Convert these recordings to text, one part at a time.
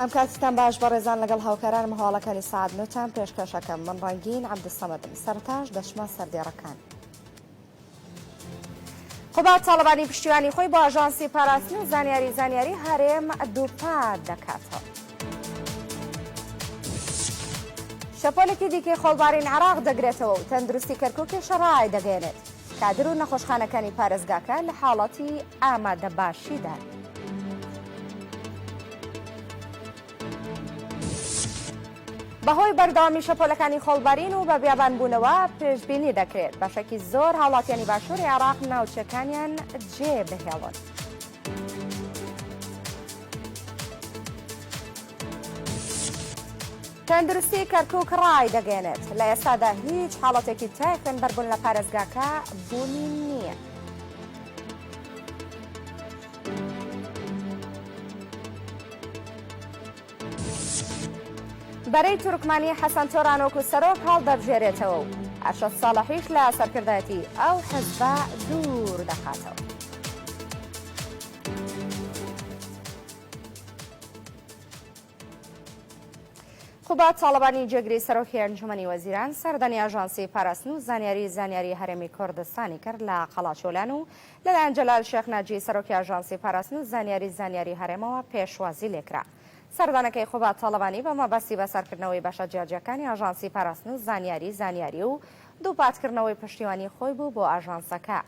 ئەم کاتتان باش بەڕێزان لەگەڵ هاوکارانم هەواڵەکانی سەعات نۆتان پێشکەشەکەم من ڕەنگین عەبدولسەمەدم سەرەتاش دەچمە سەردێڕەکان. قوباد تاڵەبانی پشتیوانی خۆی بۆ ئاژانسی پاراستن و زانیاری زانیاری هەرێم دووپات دەکاتەوە. شەپۆلێکی دیکەی خۆڵبارین عێراق دەگرێتەوە و تەندروستی کەرکووکیش ڕایدەگەیەنێت، کادر و نەخۆشخانەکانی پارێزگاکە لە حاڵەتی ئامادەباشیدان. بەهۆی بەردەوامی شەپۆلەکانی خۆڵبارین و بە بیابانبوونەوە پێشبینی دەکرێت بەشێکی زۆر هاوڵاتیانی باشووری عێراق ناوچەکانیان جێ بهێڵن. تەندروستی کەرکوک ڕایدەگەیەنێت، لە ئێستادا هیچ حاڵەتێکی تای خوێنبەربوون لە پارێزگاکە بوونی نییە. بەرەی تورکمانی حەسەن تۆران وەکو سەرۆک هەڵدەبژێرێتەوە و ئەرشەد ساڵحیش لە سەرکردایەتی ئەو حزبە دوور دەخاتەوە. قوباد تاڵەبانی جێگری سەرۆکی ئەنجومەنی وەزیران سەردانی ئاژانسی پاراستن و زانیاری زانیاری هەرێمی کوردستانی کرد لە قەڵاچۆلان و لەلایەن جەلال شێخ ناجی سەرۆکی ئاژانسی پاراستن و زانیاری زانیاری هەرێمەوە پێشوازی لێکرا. سەردانەکەی قوباد تاڵەبانی بە مەبەستی بەسەرکردنەوەی بەشە جیاجیاکانی ئاژانسی پاراستن و زانیاری زانیاری و دووپاتکردنەوەی پشتیوانی خۆی بوو بۆ ئاژانسەکە.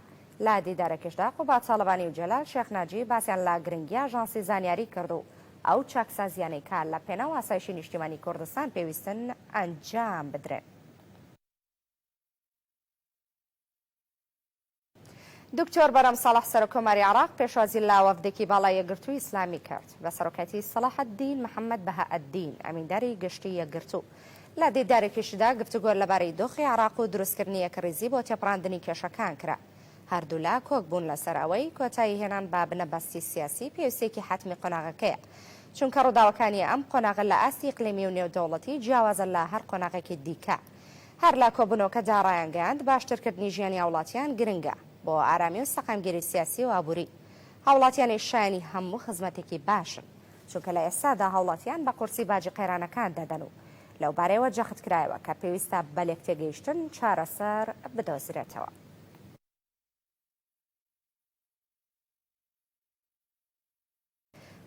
لە دیدارەکەشدا قوباد تاڵەبانی و جەلال شێخ ناجی باسیان لە گرنگی ئاژانسی زانیاری کرد و ئەو چاکسازییانەی کە لە پێناو ئاسایشی نیشتیمانی کوردستان پێویستن ئەنجام بدرێن. دکتۆر بەرهەم ساڵح سەرۆککۆماری عێراق پێشوازی لە وەفدێکی باڵای یەکگرتووی ئیسلامی کرد بە سەرۆکایەتی سەڵاحەدین محەممەد بەهائەدین ئەمینداری گشتی یەکگرتوو. لە دیدارێکیشدا گفتوگۆ لەبارەی دۆخی عێراق و دروستکردنی یەکڕیزی بۆ تێپەڕاندنی کێشەکان کرا. هەردوولا کۆک بوون لەسەر ئەوەی کۆتایی هێنان بە بنەبەستی سیاسی پێویستییەکی حەتمی قۆناغەکەیە، چونکە ڕووداوەکانی ئەم قۆناغە لە ئاستی ئیقلیمی و نێودەوڵەتی جیاوازە لە هەر قۆناغێکی دیکە. هەر لە کۆبوونەوەکەدا ڕایانگەیاند، باشترکردنی ژیانی هاوڵاتیان گرنگە بۆ ئارامی و سەقامگیری سیاسی و ئابووری. هاوڵاتیانیش شایەنی هەموو خزمەتێکی باشن، چونکە لە ئێستادا هاوڵاتیان بە قورسی باجی قەیرانەکان دەدەن و لەوبارەیەوە جەختکرایەوە کە پێویستە بە لێکتێگەیشتن چارەسەر بدۆزرێتەوە.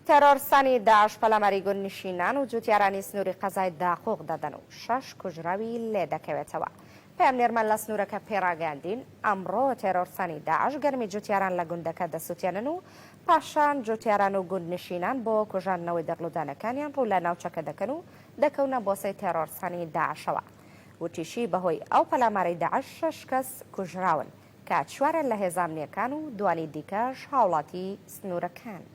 تێرۆرستانی داعش پەلاماری گوندنشینان و جوتیارانی سنووری قەزای داقوق دەدەن و شەش کوژراوی لێدەکەوێتەوە. پەیامنێرمان لە سنوورەکە پێیڕاگەیاندین، ئەمڕۆ تێرۆرستانی داعش گەرمی جوتیاران لە گوندەکە دەسوتێنن و پاشان جوتیاران و گوندنشینان بۆ کوژاندنەوەی دەغڵودانەکانیان ڕوو لە ناوچەکە دەکەن و دەکەونە بۆسەی تێرۆرستانی داعشەوە. وتیشی، بەهۆی ئەو پەلامارەی داعش شەش کەس کوژراون کە چواریان لە هێزە ئەمنییەکان و دوانی دیکەش هاوڵاتی سنوورەکەن.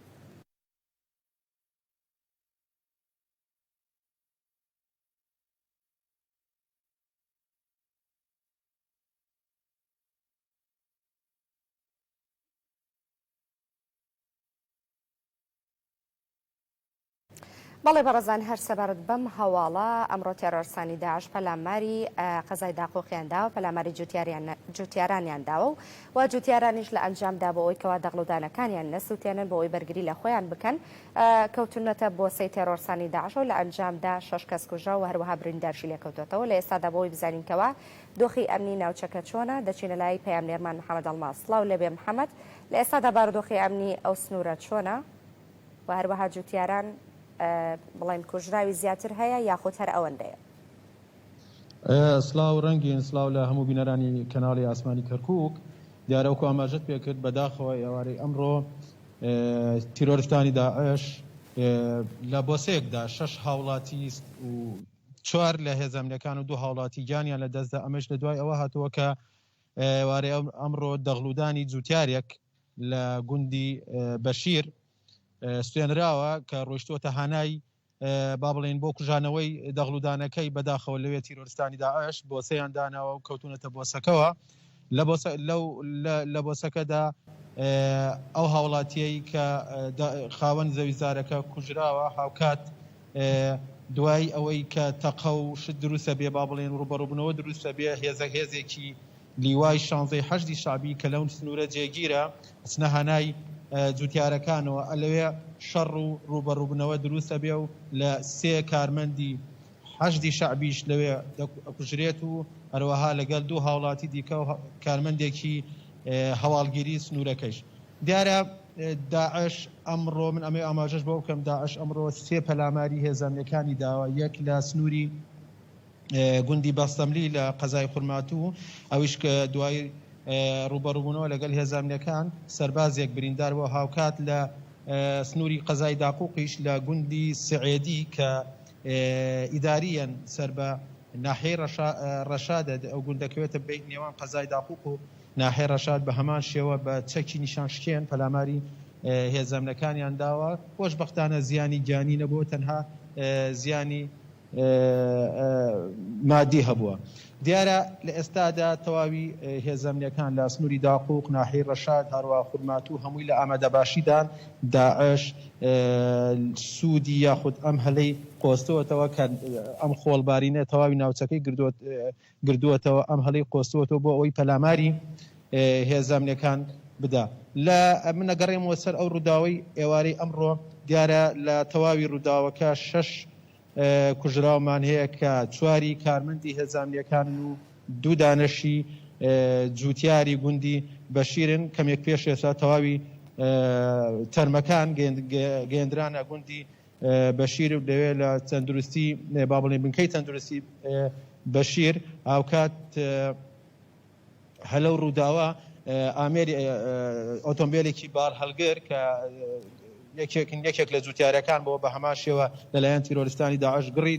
بەڵێ بەڕێزان هەر سەبارەت بەم هەواڵە ئەمڕۆ تێرۆرسانی داعش پەلاماری قەزای داقۆقیان داوە پەلاماری جوتیارانیان داوە و و جوتیارانیش لە ئەنجامدا بۆ ئەوەی کەوا دەغڵودانەکانیان نەسووتێنن بۆ ئەوەی بەرگری لە خۆیان بکەن کەوتونەتە بۆسەی تێرۆرسانی داعش و لە ئەنجامدا شەش کەس کوژرا و هەروەها بریندارشی لێکەوتۆتەوە لە ئێستادا بۆ ئەوەی بزانین کەوا دۆخی ئەمنی ناوچەکە چۆنە دەچینە لای پەیامنێرمان محەمەد ئەڵماس سڵاو لێبێ محەمەد لە ئێستادا بارودۆخی ئەمنی ئەو سنوورە چۆنە و هەروەها جوتیاران بڵێن کوژراوی زیاتر هەیە یاخود هەر ئەوەندەیە؟ سڵاو ڕەنگین، سڵاو لە هەموو بینەرانی کەناڵی ئاسمانی کەرکووک. دیارە وەکو ئاماژەت پێکرد بەداخەوە ئێوارەی ئەمڕۆ تیرۆرستانی داعش لە بۆسەیەکدا شەش هاوڵاتی و چوار لە هێزە ئەمنیەکان و دوو هاوڵاتی گیانیان لەدەستدا، ئەمەش لە دوای ئەوە هاتووە کە ئێوارەی ئەمڕۆ دەغڵودانی جوتیارێک لە گوندی بەشیر سوێنراوە کە ڕۆیشتووەتە هانای با بڵێین بۆ کوژانەوەی دەغڵودانەکەی، بەداخەوە لەوێ تیرۆرستانی داعش بۆسەیان داناوە و کەوتوونەتە بۆسەکەوە. لە بۆسە لەو لە بۆسەکەدا ئەو هاوڵاتیەی کە خاوەن زەویزارەکە کوژراوە، هاوکات دوای ئەوەی کە تەقە و شت دروستە بێ با بڵێین ڕووبەڕووبوونەوە دروستە بێ هێزە هێزێکی لیوای شانزەی حەشدی شەعبی کە لەو سنوورە جێگیرە ئەچنە هانای. جوتیارەکانەوە ئەلەوێ شەڕ و ڕووبەڕووبنەوە دروست ئەبێ و لە سێ کارمەندی حەشدی شەعبیش لەوێ ئەکوژرێت و هەروەها لەگەل دوو هاوڵاتی دیکە و کارمەندێکی هەواڵگیری سنوورەکەیش. دیارە داعش ئەمڕۆ، من ئەمەوێ ئاماژەش بەوە بکەم، داعش ئەمڕۆ سێ پەلاماری هێزە ئەمنیەکانی داوە، یەک لە سنووری گوندی بەستەملی لە قەزای خورماتوو، ئەویش کە دوای ڕووبەڕووبوونەوە لەگەڵ هێزە ئەمنیەکان سەربازێک بریندار بووە، هاوکات لە سنووری قەزای داقوقیش لە گوندی سعێدی کە ئیدارییەن سەر بە ناحیەی ڕەشادە، ئەو گوندە کەوێتە نێوان قەزای داقوق و ناحیەی ڕەشاد، بە هەمان شێوە بە چەکی نیشانشکێن پەلاماری هێزە ئەمنەکانیان داوە، خۆشبەختانە زیانی گیانی نەبووە، تەنها زیانی مادی هەبووە. دیارە لە ئێستادا تەواوی هێزە ئەمنیەکان لە سنووری داقوق، ناحیەی ڕەشاد، هەروەها خورماتوو هەمووی لە ئامادەباشیدان، داعش سوودی یاخود ئەم هەلەی قۆستووەتەوە کە ئەم خۆڵبارینە تەواوی ناوچەکەی گردووەتەوە، ئەم هەلەی قۆستووەتەوە بۆ ئەوەی پەلاماری هێزە ئەمنیەکان بدا. لە من ئەگەڕێمەوە سەر ئەو ڕووداوەی ئێوارەی ئەمڕۆ، دیارە لە تەواوی ڕووداوەکە شەش کوژراومان هەیە کە چواری کارمەندی هێزە ئەمنییەکانن و دوو دانەشی جووتیاری گوندی بەشیرن، کەمێک پێش ئێستا تەواوی تەرمەکان گەیەندرانە گوندی بەشیر و لەوێ لە تەندروستی با بڵێین بنکەی تەندروستی بەشیر هاوکات هەر لەو ڕووداوە ئامێری ئۆتۆمبێلێکی بارهەڵگر کە یەکێکن یەکێک لە جوتیارەکان بۆ بە هەمان شێوە لەلایەن تیرۆریستانی داعش گڕی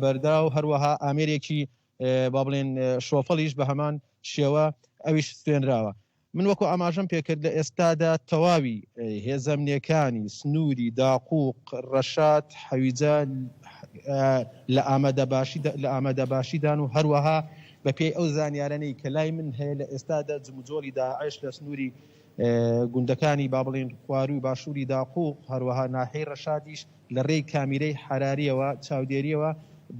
بەردا و هەروەها ئامێرێکی با بڵێن شۆفەڵیش بە هەمان شێوە ئەویش سوێنراوە. من وەکو ئاماژەم پێکرد لە ئێستادا تەواوی هێزە ئەمنیەکانی سنووری داقوق، ڕەشاد، حەویجە لە ئامادەباشیدان و هەروەها بەپێی ئەو زانیارانەی کە لای من هەیە لە ئێستادا جموجۆڵی داعش لە سنووری گوندەکانی با بڵێین خوارووی باشووری داقوق هەروەها ناحیەی ڕەشادیش لە ڕێی کامیرەی حەراریەوە چاودێریەوە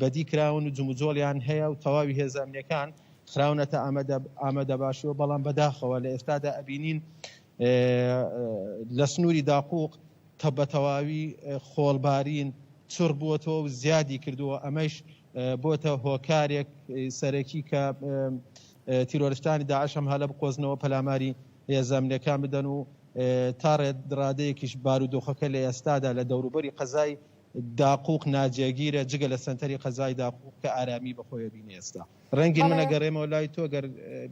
بەدی کراون و جموجۆڵیان هەیە و تەواوی هێزە ئەمنیەکان خراونەتە ئامادەباشیەوە، بەڵام بەداخەوە لە ئێستادا ئەبینین لە سنووری داقوق بە تەواوی خۆڵبارین چڕ بووەتەوە و زیادی کردووە، ئەمەش بۆتە هۆکارێک سەرەکی کە تیرۆرستانی داعش هەم هەلە بقۆزنەوە پەلاماری هێزە ئەمنیەکان بدەن و تا ڕادەیەکیش بارودۆخەکە لە ئێستادا لە دەوروبەری قەزای داقوق ناجێگیرە جگە لە سەنتەری قەزای داقوق کە ئارامی بەخۆیە بینێ ئێستا. ڕەنگین من بەڵێ. ئەگەڕێمەوە لای تۆ گەر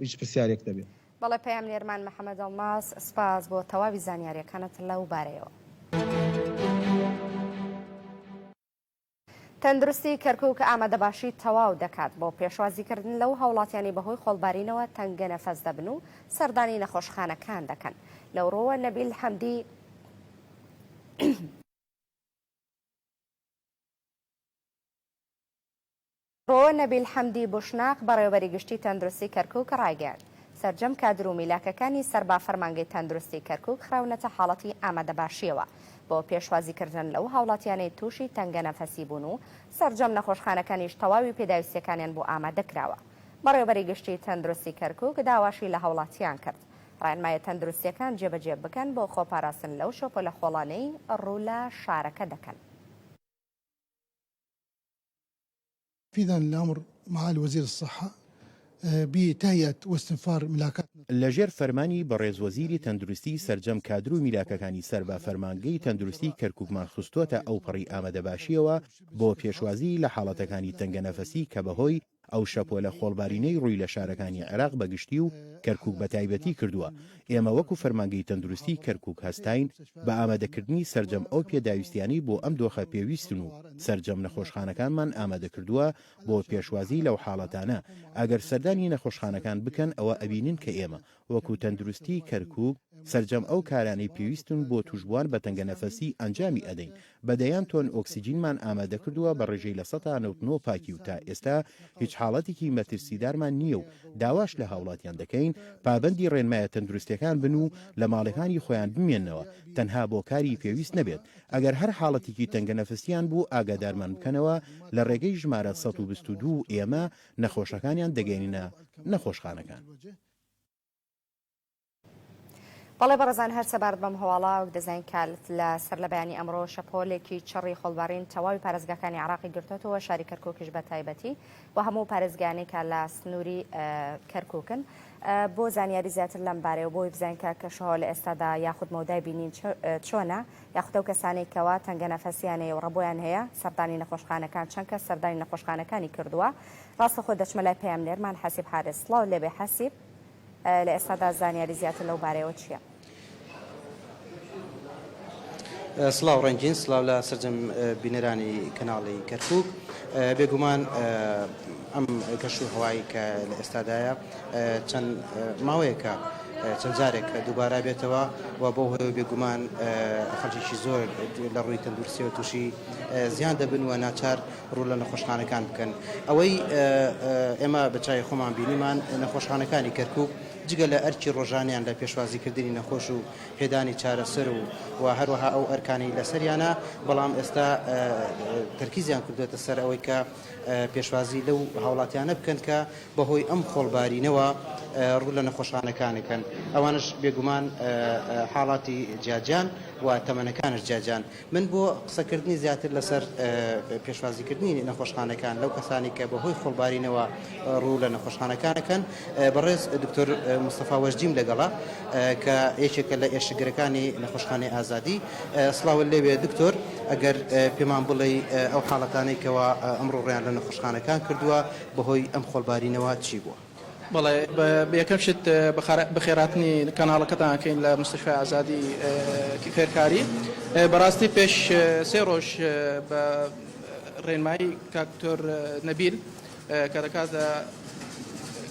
هیچ پرسیارێکت هەبێ. بەڵێ پەیامنێرمان محەمەد ئەڵماس سپاس بۆ تەواوی زانیاریەکانت لەو بارەیەوە. تەندروستی کەرکوک ئامادەباشی تەواو دەکات بۆ پێشوازیکردن لەو هاوڵاتیانەی بەهۆی خۆڵبارینەوە تەنگەنەفەس دەبن و سەردانی نەخۆشخانەکان دەکەن. لەو ڕووەوە نەبیل حەمدی. ڕۆوە نەبیل حەمدی بوشناق، بەڕێوەبەری گشتی تەندروستی کەرکوک ڕایگەیاند، سەرجەم کادر و میلاکەکانی سەر بە فەرمانگەی تەندروستی کەرکوک خراونەتە حاڵەتی ئامادەباشییەوە بۆ پێشوازیکردن لەو هاوڵاتیانەی تووشی تەنگەنەفەسی بوون و سەرجەم نەخۆشخانەکانیش تەواوی پێداویستییەکانیان بۆ ئامادەکراوە. بەڕێوەبەری گشتی تەندروستی کەرکوک داواشی لە هاوڵاتیان کرد، ڕێنمایە تەندروستییەکان جێبەجێ بکەن بۆ خۆپاراستن لەو شەپۆلە خۆڵانەی ڕوو لە شارەکە دەکەن. تنفيذا لأمر معالي وزير الصحة بتهيئة واستنفار ملاكاتنا. لەژێر فەرمانی بەڕێز وەزیری تەندروستی سەرجەم کادر و میلاکەکانی سەر بە فەرمانگەی تەندروستی کەرکوکمان خستووەتە ئەوپەڕی ئامادەباشییەوە بۆ پێشوازی لە حاڵەتەکانی تەنگەنەفەسی کە بەهۆی ئەو شەپۆلە خۆڵبارینەی ڕووی لە شارەکانی عێراق بە گشتی و کەرکوک بە تایبەتی کردووە، ئێمە وەکو فەرمانگەی تەندروستی کەرکوک هەستاین بە ئامادەکردنی سەرجەم ئەو پێداویستیانەی بۆ ئەم دۆخە پێویستن و سەرجەم نەخۆشخانەکانمان ئامادەکردووە بۆ پێشوازی لەو حاڵەتانە، ئەگەر سەردانی نەخۆشخانەکان بکەن ئەوە ئەبینن کە ئێمە وەکو تەندروستی کەرکوک سەرجەم ئەو کارانەی پێویستن بۆ توشبوان بە تەنگەنەفەسی ئەنجامی ئەدەین، بە دەیان تۆن ئۆکسجینمان ئامادەکردووە بە ڕێژەی 99% پاکی و تا ئێستا هیچ حاڵەتێکی مەترسیدارمان نییە و داواش لە هاوڵاتیان دەکەین پابەندی ڕێنمایە تەندروستیەکان بن و لە ماڵەکانی خۆیان بمێننەوە تەنها بۆ کاری پێویست نەبێت ئەگەر هەر حاڵەتێکی تەنگەنەفسیان بوو ئاگادارمان بکەنەوە لە ڕێگەی ژمارە 122 ئێمە نەخۆشەکانیان دەگەیەنینە نەخۆشخانەکان. بەڵێ بەڕێزان هەر سەبارەت بەم هەواڵە وەک دەزانین کە لە سەرلەبەیانی ئەمڕۆ شەپۆلێکی چڕی خۆڵبارین تەواوی پارێزگاکانی عێراقی گرتۆتەوە شاری کەرکوکیش بە تایبەتی و هەموو پارێزگایانەی کە لە سنووری کەرکوکن بۆ زانیاری زیاتر لەم بارەیەوە بۆی بزانین کە کەشوهەوا لە ئێستادا یاخود مەودای بینین چۆنە یاخود ئەو کەسانەی کەوا تەنگەنەفەسیان هەیە و ڕەبۆیان هەیە سەردانی نەخۆشخانەکان چەند کەس سەردانی نەخۆشخانەکانی کردووە ڕاستەخۆ دەچمە لای پەیامنێرمان حەسیب حارس سڵاو لێبێ حەسیب لە ئێستادا زانیاری زیاتر لەو بارەیەوە چییە؟ سڵاو ڕەنگین، سڵاو لە سەرجەم بینەرانی کەناڵی کەرکوک. بێگومان ئەم کەش و هەوای کە لە ئێستادایە چەند ماوەیەکە چەند جارێک دووبارە بێتەوە و بەو هۆیەوە بێگومان خەڵکێکی زۆر لە ڕووی تەندروستیەوە تووشی زیان دەبن و ناچار ڕوو لە نەخۆشخانەکان بکەن. ئەوەی ئێمە بە چاوی خۆمان بینیمان نەخۆشخانەکانی کەرکوک جگە لە ئەرکی ڕۆژانەیان لە پێشوازیکردنی نەخۆش و پێدانی چارەسەر و و هەروەها ئەو ئەرکانەی لەسەریانە، بەڵام ئێستا تەرکیزیان کردووەتە سەر ئەوەی کە پێشوازی لەو هاوڵاتیانە بکەن کە بەهۆی ئەم خۆڵبارینەوە ڕوو لە نەخۆشخانەکان ئەکەن، ئەوانەش بێگومان حاڵاتی جیاجیان و تەمەنەکانش جیاجیان. من بۆ قسەکردنی زیاتر لەسەر پێشوازیکردنی نەخۆشخانەکان لەو کەسانەی کە بەهۆی خۆڵبارینەوە ڕوو لە نەخۆشخانەکان ئەکەن، بەڕێز دکتۆر مستەفا وەجدیم لەگەڵە کە یەکێکە لە ئێشکگرەکانی نەخۆشخانەی ئازادی. سڵاوت لێبێ دکتۆر، ئەگەر پێمان بڵێی ئەو حاڵەتانەی کەوا ئەمڕۆ ڕوویان لە نەخۆشخانەکان کردووە بەهۆی ئەم خۆڵبارینەوە چی بووە؟ بەڵێ یەکەم شت بەخێرهاتنی کەناڵەکەتان ئەکەین لە مستەشفای ئازادی فێرکاری بەڕاستی پێش سێ ڕۆژ بە ڕێنمایی کاک دکتۆر نەبیل کە دەکاتە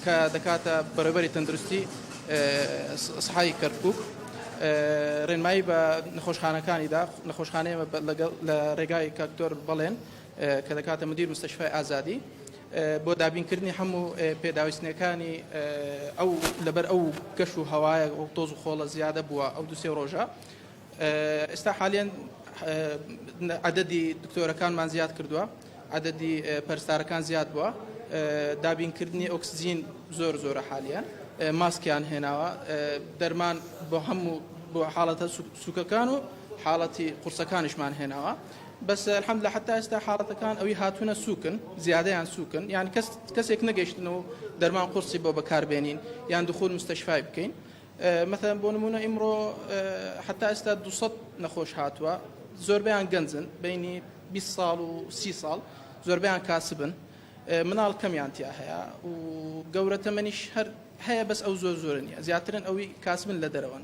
کە دەکاتە بەڕێوبەری تەندروستی سحای کەرکک ڕێنمایی بە نەخۆشخانەکانیدا نەخۆشخانەیە لەگەڵ لە ڕێگای کاک دکتۆر بەڵێن کە دەکاتە مدیر مستەشفای ئازادی بۆ دابینکردنی هەموو پێداویستنیەکانی ئەو لەبەر ئەو کەش و هەوایە و تۆز و خۆڵە زیادە بووە ئەو دوسێ ڕۆژە ئێستا حالیان عددی دکتۆرەکانمان زیاد کردووە عددی پەرستارەکان زیاد بووە دابینکردنی ئۆکسجین زۆر زۆرە حالیان ماسکیان هێناوە دەرمان بۆ هەموو بۆ حاڵەتە سوکەکان و حاڵەتی قورسەکانیشمان هێناوە بەس الحمدللە حەتا ئێستا حاڵەتەکان ئەوی هاتوونە سووکن زیادەیان سووکن یان کەس کەسێک نەگەیشتن و دەرمان قورسی بۆ بەکار بێنین یان دخول مستەشفای بکەین مەثەن بۆ نمونە ئیمڕۆ حەتا ئێستا 200 نەخۆش هاتووە زۆربەیان گەنجن بینی 20 ساڵ و 30 ساڵ زۆربەیان کاسبن مناڵ کەمیان تیا هەیە و گەورە تەمەنیش هەر هەیە بەس ئەو زۆر زۆر نییە زیاترن ئەوی کاسبن لە دەرەوەن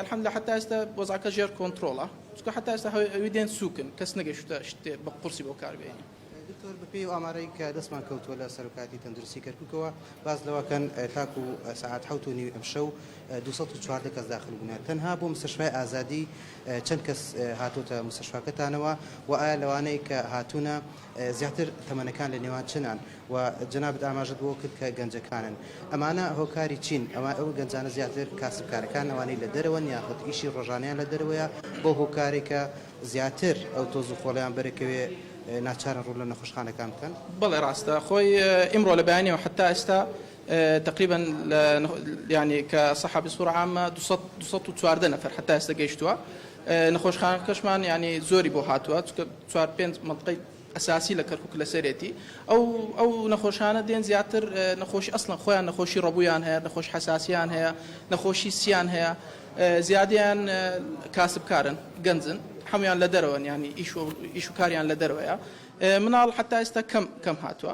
الحمدللە حەتا ئێستا وەزعەکە ژێر کۆنترۆڵە چونکە حەتا ئێستا ئەوی دێن سووکن کەس نەگەیشتووتە شتێ بە قورسی بۆ کار بێنی. دکتۆر بەپێی ئەو ئامارەی کە دەستمان کەوتووە لە سەرۆکایەتی تەندروستی کەرکوکەوە باس لەوە کەن تاکو سەعات حەوت و نیو ئەمشەو 214 کەس داخل بوونە تەنها بۆ مستەشفای ئازادی چەند کەس هاتۆتە مستەشفاکەتانەوە و ئایا لەوانەی کە هاتوونە زیاتر تەمەنەکان لە نێوان چنان و جەنابت ئاماژەت بەوە کرد کە گەنجەکانن ئەمانە هۆکاری چین ئەوە ئەو گەنجانە زیاتر کاسبکارەکان ئەوانەی لە دەرەوەن یاخود ئیشی ڕۆژانەیان لە دەرەوەیە بەو هۆکارەی کە زیاتر ئەو تۆز و خۆڵەیان بەرەکەوێ ناچارن ڕوو لە نەخۆشخانەکان بکەن؟ بەڵێ ڕاستە خۆی ئیمڕۆ لە بەیانیەوە حەتا ئێستا تقریبا لە یانی کە صحە بصورە عامە 214 نەفەر حەتا ئێستا گەیشتووە نەخۆشخانەکەشمان یانی زۆری بۆ هاتووە چونکە چوار پێنج مەنتقەی ئەساسی لە کەرکوک لەسەرێتی ئەو ئەو نەخۆشانە دێن زیاتر نەخۆشی ئەسڵەن خۆیان نەخۆشی ڕەبوویان هەیە نەخۆش حەساسیان هەیە نەخۆشی سیان هەیە زیادیان کاسبکارن گەنجن هەمویان لە دەرەوەن ینی ئیش و ئیش و کاریان لە دەرەوەیە مناڵ حتا ئێستا کەم کەم هاتووە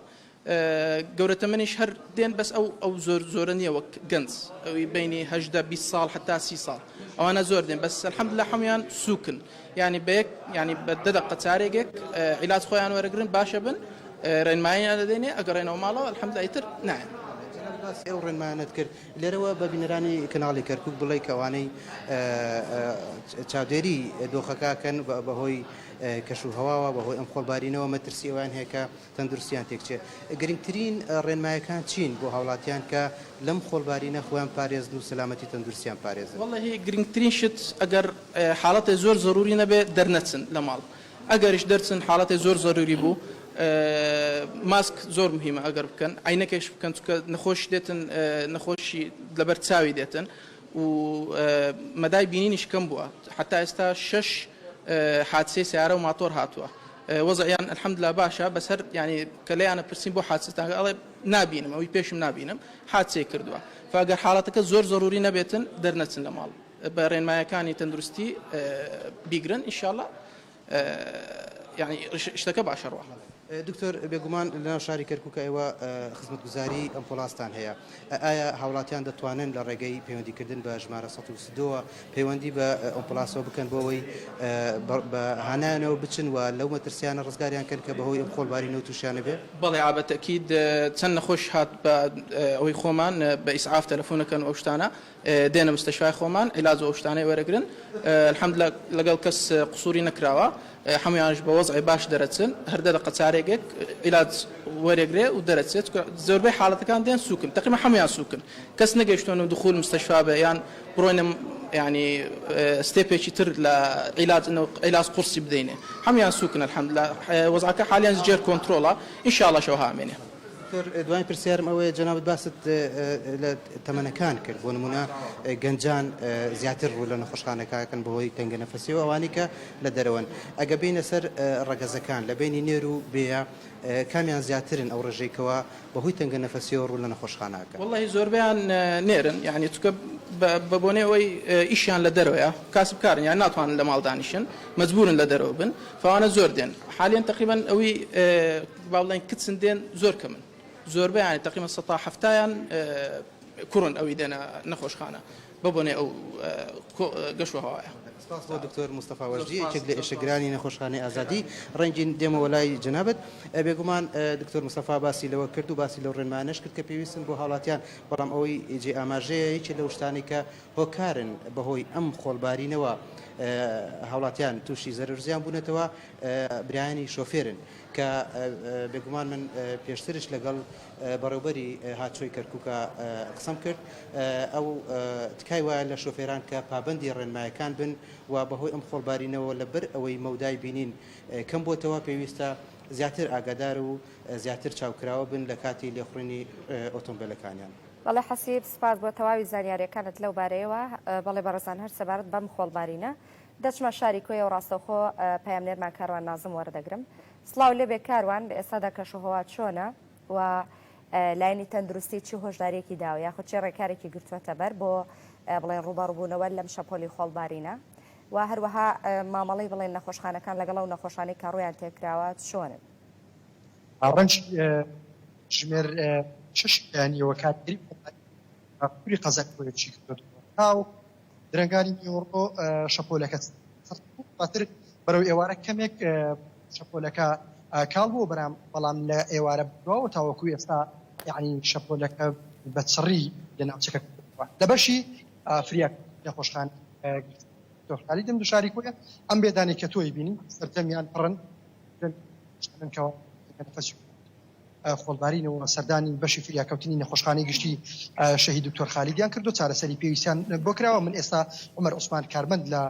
گەورە تەمەنیش هەر دێن بەس ئەو ئەو زۆر زۆرە نییە وەک گەنج ئەوی بینی هەژدە 20 ساڵ حتا سی ساڵ ئەوانە زۆر دێن بەس الحمدلله هەمویان سووکن یانی بە یەک یانی بە دە دەقە چارێگێک عیلاج خۆیان وەرەگرن باشە بن ڕێنماییان دەدەینێ ئەگەڕێنەوە ماڵەوە الحمدلله ئیتر نایەن. جەنابت باسی ئەو ڕێنمایانەت کرد لێرەوە بە بینەرانی کەناڵی کەرکوک بڵێ کە ئەوانەی چاودێری دۆخەکە کەن بەهۆی کەش و هەواوە بەهۆی ئەم خۆڵبارینەوە مەترسی ئەویان هەیە کە تەندروستیان تێکچێ. گرنگترین ڕێنمایەکان چین بۆ هاوڵاتیان کە لەم خۆڵبارینە خۆیان پارێزن و سەلامەتی تەندروستیان پارێزن؟ وەڵەهی گرنگترین شت ئەگەر حاڵەتێ زۆر زەروری نەبێ دەرنەچن لە ماڵ ئەگەریش دەرچن حاڵەتێ زۆر زەروری بوو ماسک زۆر مهیمە ئەگەر بکەن عەینەکێش بکەن چونکە نەخۆش دێتن نەخۆشی لەبەر چاوی دێتن. و مەدای بینینیش کەم بووە حتا ئێستا شەش حادسەی سیارە و ماتۆر هاتووە وەزعیان الحمدلله باشە بەس هەر یعنی کە لێیانە پرسین بۆ حادسەتان ئەڵێ نابینم ئەوی پێشم نابینم حادسەی کردووە فگەر حاڵەتەکە زۆر زەروری نەبێتن دەرنەچن لە ماڵ بە ڕێنمایەکانی تەندروستی بیگرن ئینشاءاللە یانی شتەکە باشە ڕوا. دکتۆر بێگومان لەناو شاری کەرکوکە ئێوە خزمەتگوزاری ئەمپوڵاستان هەیە ئایا هاوڵاتیان دەتوانن لە ڕێگەی پەیوەندیکردن بە ژمارە 102 ەوە پەیوەندی بە ئەمپوڵاسەوە بکەن بۆ ئەوەی بە هانایانەوە بچن و لەو مەترسیانە ڕزگاریان کەن کە بەهۆی ئەم خۆڵبارینەوە تووشیان نەبێ؟ بەڵێ ئا بە تەئکید چەند نەخۆش هات بە ئەوەی خۆمان بە ئیسعاف تەلەفۆنەکەن و ئەو شتانە دێنە مستەشفای خۆمان عیلاج و ئەو شتانەی وەرەگرن الحمدللە لەگەڵ کەس قسوری نەکراوە هەموویانش بە وەزعی باش دەرەچن هەر دە دەقە چارێگێک عیلاج وەرەگرێ و دەرەچێت چونکە زۆربەی حاڵەتەکان دێن سووکن تەقریبا هەموویان سووکن کەس نەگەیشتوون و دخول مستەشفا بێ یان بڕۆینە یعنی ستێپێکی تر لە عیلاج عیلاج قورسی بدەینێ هەموویان سووکن الحمدللە وەزعەکە حالیان ژێر کۆنترۆڵە ان شاء الله شەو هامێنێ. دکتۆر دواین پرسیارم ئەوەیە جەنابت باست لە تەمەنەکان کرد بۆ نمونە گەنجان زیاتر ڕوو لە نەخۆشخانەکەکەن بەهۆی تەنگە نەفەسیەوە ئەوانی کە لە دەرەوەن ئەگە بینە سەر ڕەگەزەکان لە بینی نێر و بێیە کامیان زیاترن ئەو ڕێژەی کەوا بەهۆی تەنگە نەفەسیەوە ڕوو لە نەخۆشخانەکە؟ وەڵاهی زۆربەیان نێرن یانی چونکە بە بۆنەی ئەوەی ئیشیان لە دەرەوەیە کاسبکارن یان ناتوانن لە ماڵ دانیشن مەجبورن لە دەرەوە بن فەوانە زۆر دێن حالیەن تەقریبەن ئەوی با بڵێین کچن دێن زۆر کەمن زۆربەیان تەقریبەن سەتا حەفتایان کوڕن ئەوی دێنە نەخۆشخانە بە بۆنەی ئەو گەش و هەوایە. سپاس بۆ دکتۆر مستەفا وەجدی یەکێک لە ئێشکگرانی نەخۆشخانەی ئازادی ڕەنگین دێمەوە لای جەنابت بێگومان دکتۆر مستەفا باسی لەوە کرد و باسی لەو ڕێنمایانەش کرد کە پێویستن بۆ هاوڵاتیان بەڵام ئەوەی جێ ئاماژەیە یەکێ لەو شتانەی کە هۆکارن بەهۆی ئەم خۆڵبارینەوە هاوڵاتیان تووشی زەرەر زیان بوونەتەوە برایانی شۆفێرن کە بێگومان من پێشترش لەگەڵ بەڕێوبەری هاتچۆی کەرکوکە قسەم کرد ئەو تکای وایە لە شۆفێران کە پابەندی ڕێنمایەکان بن و بەهۆی ئەم خۆڵبارینەوە لەبەر ئەوەی مەودای بینین کەم بۆتەوە پێویستە زیاتر ئاگادار و زیاتر چاوکراوە بن لە کاتی لێخوڕینی ئۆتۆمبێلەکانیان. بەڵێ حەسیب سپاس بۆ تەواوی زانیاریەکانت لەو بارەیەوە. بەڵێ بەڕێزان هەر سەبارەت بەم خۆڵبارینە دەچمە شاری کۆیە و ڕاستەوخۆ پەیامنێرمان کاروان نازم وەردەگرم. سڵاو لێبێ کاروان، لە ئێستادا کەشوهەوا چۆنە و لایەنی تەندروستی چی هۆشدارییەکی داوە یاخود چی ڕێکارێکی گرتووەتە بەر بۆ بڵێن ڕووبەڕووبوونەوە لەم شەپۆلی خۆڵبارینە و هەروەها مامەڵەی بڵێن نەخۆشخانەکان لەگەڵ ئەو نەخۆشانەی کە ڕوویان تێکراوە چۆنن؟ ڕەنج ژمێر شەشی بەیانییەوە کاریگەری خۆڵبارین باکووری قەزای کۆیە چی کردۆتەوە تاوەکو درەنگانی نیوەڕۆ شەپۆلەکە سەخت بوو، دواتر بەرەو ئێوارە کەمێک شەپۆلەکە کاڵ بووە بەرام بەڵام لە ئێوارە بەدواوە تاوەکو ئێستا یەعنی شەپۆلەکە بە چڕی لە ناوچەکە کەوتووە. لە بەشی فریاکەوتنی نەخۆشخانەی دکتۆر خالیدم دوشاری کۆیە ئەم بێدانەی کە تۆی بینی سەرجەمیان پڕن کەوا نەفەسی خۆڵبارینەوە سەردانی بەشی فریاکەوتنی نەخۆشخانەی گشتی شەهید دکتۆر خالیدیان کردو چارەسەری پێویستیان بۆ کراوە. من ئێستا عومەر عوسمان کارمەند لە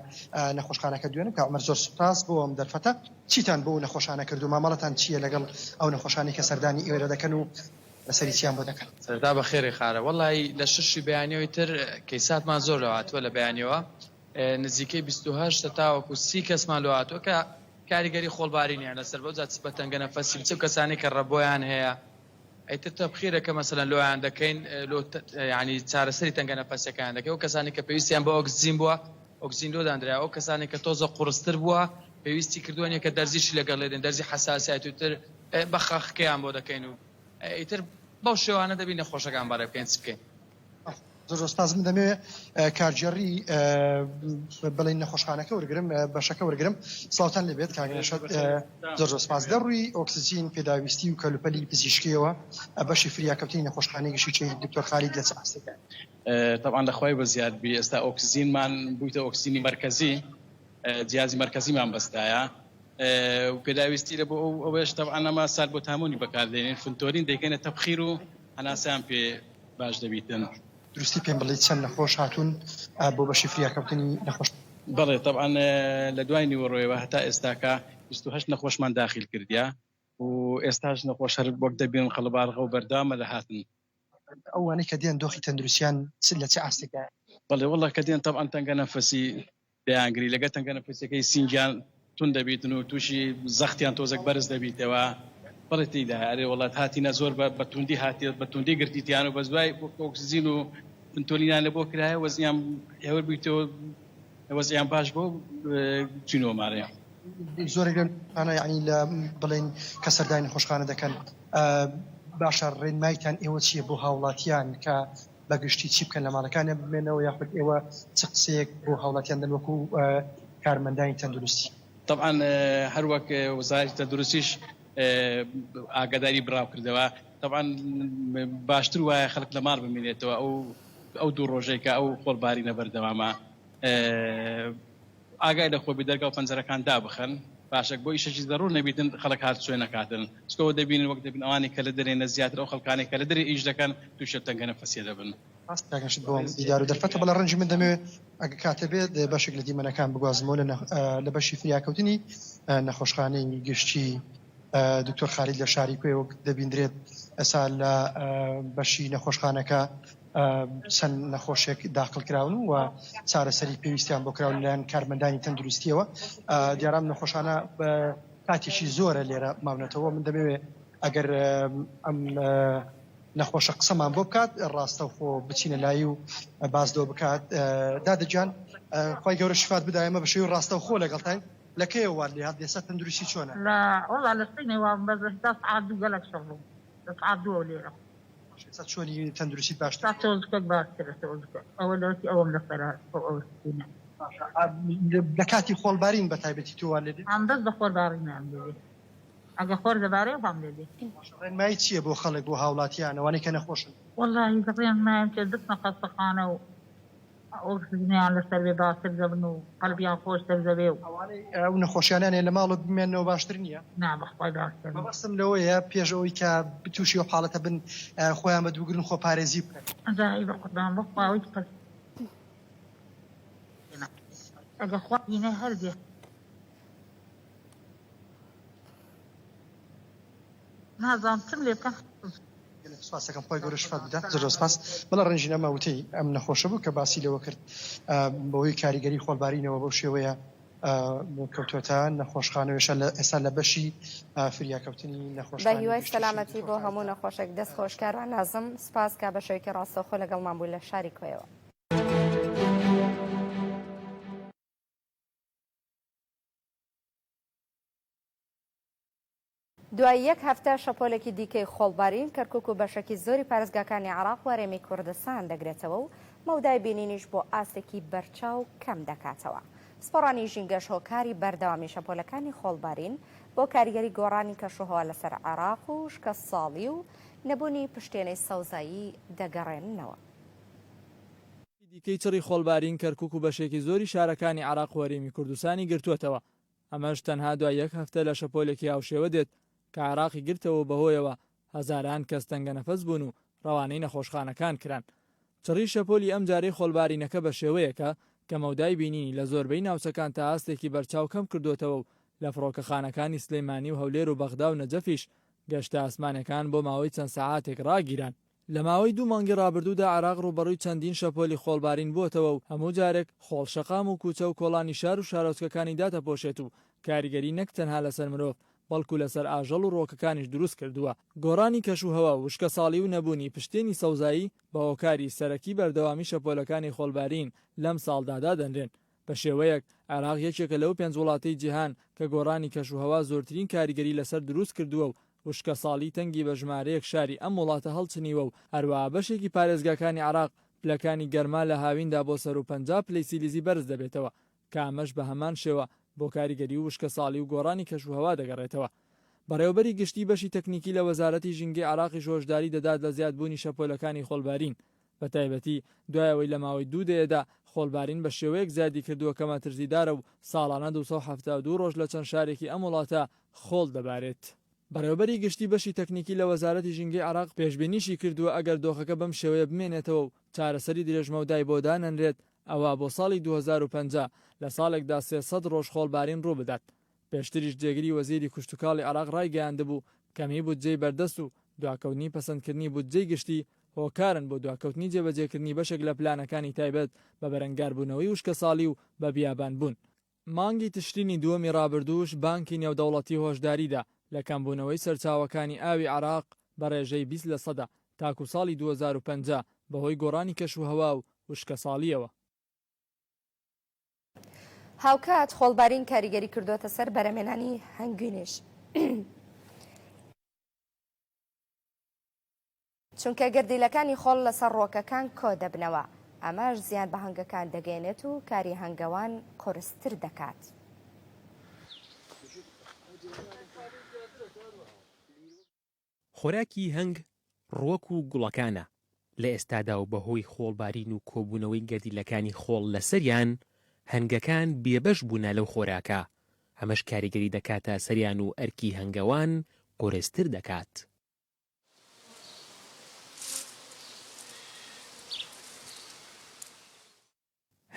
نەخۆشخانەکە دوێنم. کاک عومەر زۆر سوپاس بۆ ئەم دەرفەتە. چیتان بۆ ئەو نەخۆشانە کرد و مامەڵەتان چییە لەگەڵ ئەو نەخۆشانەی کە سەردانی ئێرە دەکەن و چارەسەری چیان بۆ دەکەن؟ سەرەتا بەخێرێ خارە وەڵایی لە شەشی بەیانیەوەی تر کەیساتمان زۆر لۆ هاتووە لە بەیانیەوە نزیکەی 28 تاوەکو 30 کەسمان لۆ هاتووە کە کاریگەری خۆڵبارینیان لەسەر بەو جا چ بە تەنگە نەفەسی بچ کەسانی کە ڕەبۆیان هەیە ئیتر تەبخیرە کە مەسەلەن لۆیان دەکەین لۆ یعنی چارەسەری تەنگە نەفەسیەکان دەکەین ئەو کەسانی کە پێویستیان بە ئۆکسجین بووە ئۆکسجین لۆ دانرا ئەو کەسانی کە تۆزە قوڕستر بووە پێویستی کردووە نیە کە دەرزیشی لەگەڵ لێدەین دەرزی حەساسیەت و تر بەخاخکەیان بۆ دەکەین و ئیتر بەو شێوانە دەبی نەخۆشەکان بەڕێ بکەین چ بکەین. زۆر زۆر سپاس من دەمەوێ کارگێڕی بڵێن نەخۆشخانەکە وەرگرم بەشەکە وەرگرم سڵاوتان لێبێت کاک نەشەد زۆر زۆر سپاس لە ڕووی ئۆکسجین پێداویستی و کەلوپەلی پزیشکیەوە بەشی فریاکەوتنی نەخۆشخانەی گشتی شەهید دکتۆر خالید لە چ ئاستێکە؟ تەبعەن لە خوای بەزیاد بی ئێستا ئۆکسجینمان بوویتە ئۆکسجینی مەرکەزی جیازی مەرکەزیمان بەستایە و پێداویستی لە بۆ ئەو ئەوەش تەبعەن ئەمە سالبۆتامۆلی بەکاردێنین فنتۆلین دەیکەینە تەبخیر و هەناسەیان پێ باش دەبیتن. دروستی پێم بڵێی چەند نەخۆش هاتوون بۆ بەشی فریاکەوتنی نەخۆش؟ بەڵێ تەبعەن لە دوای نیوەڕۆیەوە هەتا ئێستاکە 28 نەخۆشمان داخیل کردیە و ئێستاش نەخۆش هەر وەک دەبینن قەڵەباڵغە و بەردەوامە لە هاتن. ئەوانەی کە دێن دۆخی تەندروستیان چ لە چ ئاستێکدایە؟ بەڵێ وەڵا کە دێن تەبعەن تەنگە نەفەسی دەیانگری لەگەر تەنگە نەفەسیەکەی سینگیان توند دەبیتن و تووشی زەختیان تۆزەک بەرز دەبیتەوە بەڵێ تێیدایە ئەرێ وەڵا هاتینە زۆر بە بە توندی هاتی بە توندی گرتیتیان و بەس دوای ئۆکسجین و فنتۆلینیان لە بۆ کرایە وەزنیان هێور بیتەوە وەزعیان باش بۆ چینەوە مارێ. زۆرێک لەو نەخۆشانە یانی لە بڵێن کە سەردانی نەخۆشخانە دەکەن باشە ڕێنمایتان ئێوە چییە بۆ هاوڵاتیان کە بە گشتی چی بکەن لە ماڵەکانیان بمێنەوە یاخود ئێوە چ قسەیەک بۆ هاوڵاتیان دەن وەکو کارمەندانی تەندروستی؟ تەبعەن هەر وەک وەزارەتی تەندروستیش ئاگاداری بڕاو کردەوە تەبعەن باشتر وایە خەڵک لە ماڵ بمینێتەوە ئەو ئەو دوو ڕۆژەی کە ئەو خۆڵبارینە بەردەوامە ئاگای لە خۆ بی دەرگا و پەنجەرەکان دابخەن باشە بۆ ئیشەکی زەڕور نەبیتن خەڵک هات چوێ نەکاتن چکەوە دەبینن وەک دەبین ئەوانی کە لە دەرێنە زیاتر ئەو خەڵکانەی کە لە دەرێ ئیش دەکەن تووشە تەنگە نەفەسیە دەبن. ڕاست کاک نەشید بۆ دیدار و دەرفەتە بەڵێ ڕەنجی من دەمەوێت ئەگەر کاتێ بێت بەشێک لە دیمەنەکان بگوازمەوە لە لە بەشی فریاکەوتنی نەخۆشخانەی گشتی دکتۆر خالید لە شاری کۆیە وەک دەبیندرێت ئێستا لە بەشی نەخۆشخانەکە چەند نەخۆشێک داخل کراون و چارەسەری پێویستیان بۆ کراون لەلایەن کارمەندانی تەندروستیەوە دیارام نەخۆشانە کاتێکی زۆرە لێرە ماونەتەوە من دەمەوێت ئەگەر ئەم نەخۆشە قسەمان بۆ بکات ڕاستەوخۆ بچینە لای و باس لەوە بکات دادە گیان خوای گەورە شفات بدا ئێمە بە شێوەی ڕاستەوخۆ لەگەڵتاین لە کەیەوە وات لێهات ئێستا تەندروستی چۆنە؟ لە وەڵا لە سبەینێ وام بەس لە تا سەعات دوو گەلەک شەڕ بووم لە سەعات دووەوە لێرەم. باشە ئێستا چۆنی تەندروستیت باشترە؟ ئێستا تۆزکەک باشترە تۆزکەک ئەوە لەوەتی ئەوەم لەسەرە ئەو ئەوسپینە. باشە لە کاتی خۆڵبارین بە تایبەتی تۆ وات لێ دێ؟ ئام بەس بە خۆربارینە ئەم لێ دێ ئەگە خۆر دەبارێ وام لێ دێ. باشە ڕێنمایی چییە بۆ خەڵک بۆ هاوڵاتیان ئەوانەی کە نەخۆشن؟ وەڵاهی ڕێنمایم چیە بچنە خەستەخانە و ئۆکسجنیان لەسەر بێ باشتر دەبن و قەلبیان خۆشتر دەبێ و. ئەوانەی ئەو نەخۆشیانەیان هەیە لە ماڵەوە بمێننەوە باشتر نییە؟ نا بەخوای باشتر نییە. مەبەستم لەوەیە پێش ئەوەی کە تووشی ئەو حاڵەتە بن خۆیان بەدووگرن خۆپارێزی بکەن. جا ئەی بەقوربان بەخوا ئەوەی کەس ئەگە خوا بینێ هەر دێ. نازانم چم لێ بکەم. گەلەک سوپاس دەکەم خوای گەورە شفات بدات زۆر زۆر سوپاس بەڵێ ڕەنجین ئەمە وتەی ئەم نەخۆشە بوو کە باسی لەوە کرد بەهۆی کاریگەری خۆڵبارینەوە بەو شێوەیە کەوتوەتە نەخۆشخانە وێشە لە ئێستا لە بەشی فریاکەوتنی بە نەخۆشخانەی هیوای گشتی شەهید سەلامەتی دکتۆر بۆ هەموو خالیدە. نەخۆشێک دەست خۆش کاروان نازم سوپاس کە بە شێوەیەکی ڕاستەوخۆ لەگەڵمان بووی لە شاری کۆیەوە. دوای یەک هەفتە شەپۆلێکی دیکەی خۆڵبارین کەرکوک و بەشێکی زۆری پارێزگاکانی عێراق و هەرێمی کوردستان دەگرێتەوە و مەودای بینینیش بۆ ئاستێکی بەرچاو کەم دەکاتەوە. پسپۆڕانی ژینگەش هۆکاری بەردەوامی شەپۆلەکانی خۆڵبارین بۆ کاریگەری گۆڕانی کەشوهەوا لەسەر عێراق و وشکەساڵی و نەبوونی پشتێنەی سەوزایی دەگەڕێننەوە. دیکەی چڕی خۆڵبارین کەرکوک و بەشێکی زۆری شارەکانی عێراق و هەرێمی کوردستانی گرتووەتەوە، ئەمەش تەنها دوای یەک هەفتە لە شەپۆلێکی هاوشێوە دێت کە عێراقی گرتەوە و بەهۆیەوە هەزاران کەس تەنگەنەفەس بوون و ڕەوانەی نەخۆشخانەکان کران. چڕی شەپۆلی ئەمجارەی خۆڵبارینەکە بەشێوەیەکە کە مەودای بینینی لە زۆربەی ناوچەکان تا ئاستێکی بەرچاو کەم کردۆتەوە و لە فڕۆکەخانەکانی سلێمانی و هەولێر و بەغدا و نەجەفیش گەشتە ئاسمانیەکان بۆ ماوەی چەند سەعاتێک ڕاگیران. لە ماوەی دوو مانگی ڕابردوودا عێراق ڕووبەڕووی چەندین شەپۆلی خۆڵبارین بووەتەوە و هەموو جارێک خۆڵ شەقام و کوچە و کۆڵانی شار و شارۆچکەکانی داتەپۆشێت و کاریگەری نەک تەنها لەسەر مرۆڤ بەڵکو لەسەر ئاژەڵ و ڕووەکەکانیش دروست کردووە. گۆڕانی کەشوهەوا و وشکەساڵی و نەبوونی پشتێنی سەوزایی بە هۆکاری سەرەکی بەردەوامی شەپۆلەکانی خۆڵبارین لەم ساڵدا دادەنرێن. بە شێوەیەک عێراق یەکێکە لەو پێنج وڵاتەی جیهان کە گۆڕانی کەشوهەوا زۆرترین کاریگەری لەسەر دروست کردووە و وشکەساڵی تەنگی بە ژمارەیەک شاری ئەم وڵاتە هەڵچنیوە و هەروەها بەشێکی پارێزگاکانی عێراق پلەکانی گەرما لە هاویندا بۆ سەروو 50 پلەی سیلیزی بەرز دەبێتەوە کە ئەمەش بە هەمان شێوە بۆ کاریگەری و وشکەساڵی و گۆڕانی کەشوهەوا دەگەڕێتەوە. بەڕێوەبەری گشتی بەشی تەکنیکی لە وەزارەتی ژینگەی عێراقیش هۆشداری دەدات لە زیادبوونی شەپۆلەکانی خۆڵبارین بەتایبەتی دوای ئەوەی لە ماوەی دوو دەیەدا خۆڵبارین بە شێوەیەک زیادی کردووە کە مەترسیدارە و ساڵانە 272 ڕۆژ لە چەند شارێکی ئەم وڵاتە خۆڵ دەبارێت. بەڕێوەبەری گشتی بەشی تەکنیکی لە وەزارەتی ژینگەی عێراق پێشبینیشی کردووە ئەگەر دۆخەکە بەم شێوەیە بمێنێتەوە و چارەسەری درێژمەودای بۆ دانەنرێت ئەوا بۆ ساڵی 2050 لە ساڵێکدا 300 ڕۆژ خۆڵبارین ڕووبدات. پێشتریش جێگری وەزیری کشتوکاڵی عێراق ڕایگەیاندبوو، کەمیی بودجەی بەردەست و دواکەوتنی پەسەندکردنی بودجەی گشتی هۆکارن بۆ دواکەوتنی جێبەجێکردنی بەشێک لە پلانەکانی تایبەت بە بەرەنگاربوونەوەی وشکەساڵی و بە بیابانبوون. مانگی تشرینی دووەمی رابردووش بانکی نێودەوڵەتی هۆشداریدا لە کەمبوونەوەی سەرچاوەکانی ئاوی عێراق بە رێژەی 20 لەسەدا تاکو ساڵی 2050 بەهۆی گۆڕانی کەشوهەوا و وشکەساڵییەوە. هاوکات خۆڵبارین کاریگەری کردووەتە سەر بەرهەمهێنانی هەنگوینیش. چونکە گەردیلەکانی خۆڵ لەسەر ڕووەکەکان کۆدەبنەوە، ئەمەش زیان بە هەنگەکان دەگەیەنێت و کاری هەنگەوان قورستر دەکات. خۆراکی هەنگ ڕووەک و گوڵەکانە، لە ئێستادا و بەهۆی خۆڵبارین و کۆبوونەوەی گەردیلەکانی خۆڵ لەسەریان، هەنگەکان بێبەش بوونە لەو خۆراکە، ئەمەش کاریگەری دەکاتە سەریان و ئەرکی هەنگەوان قورستر دەکات.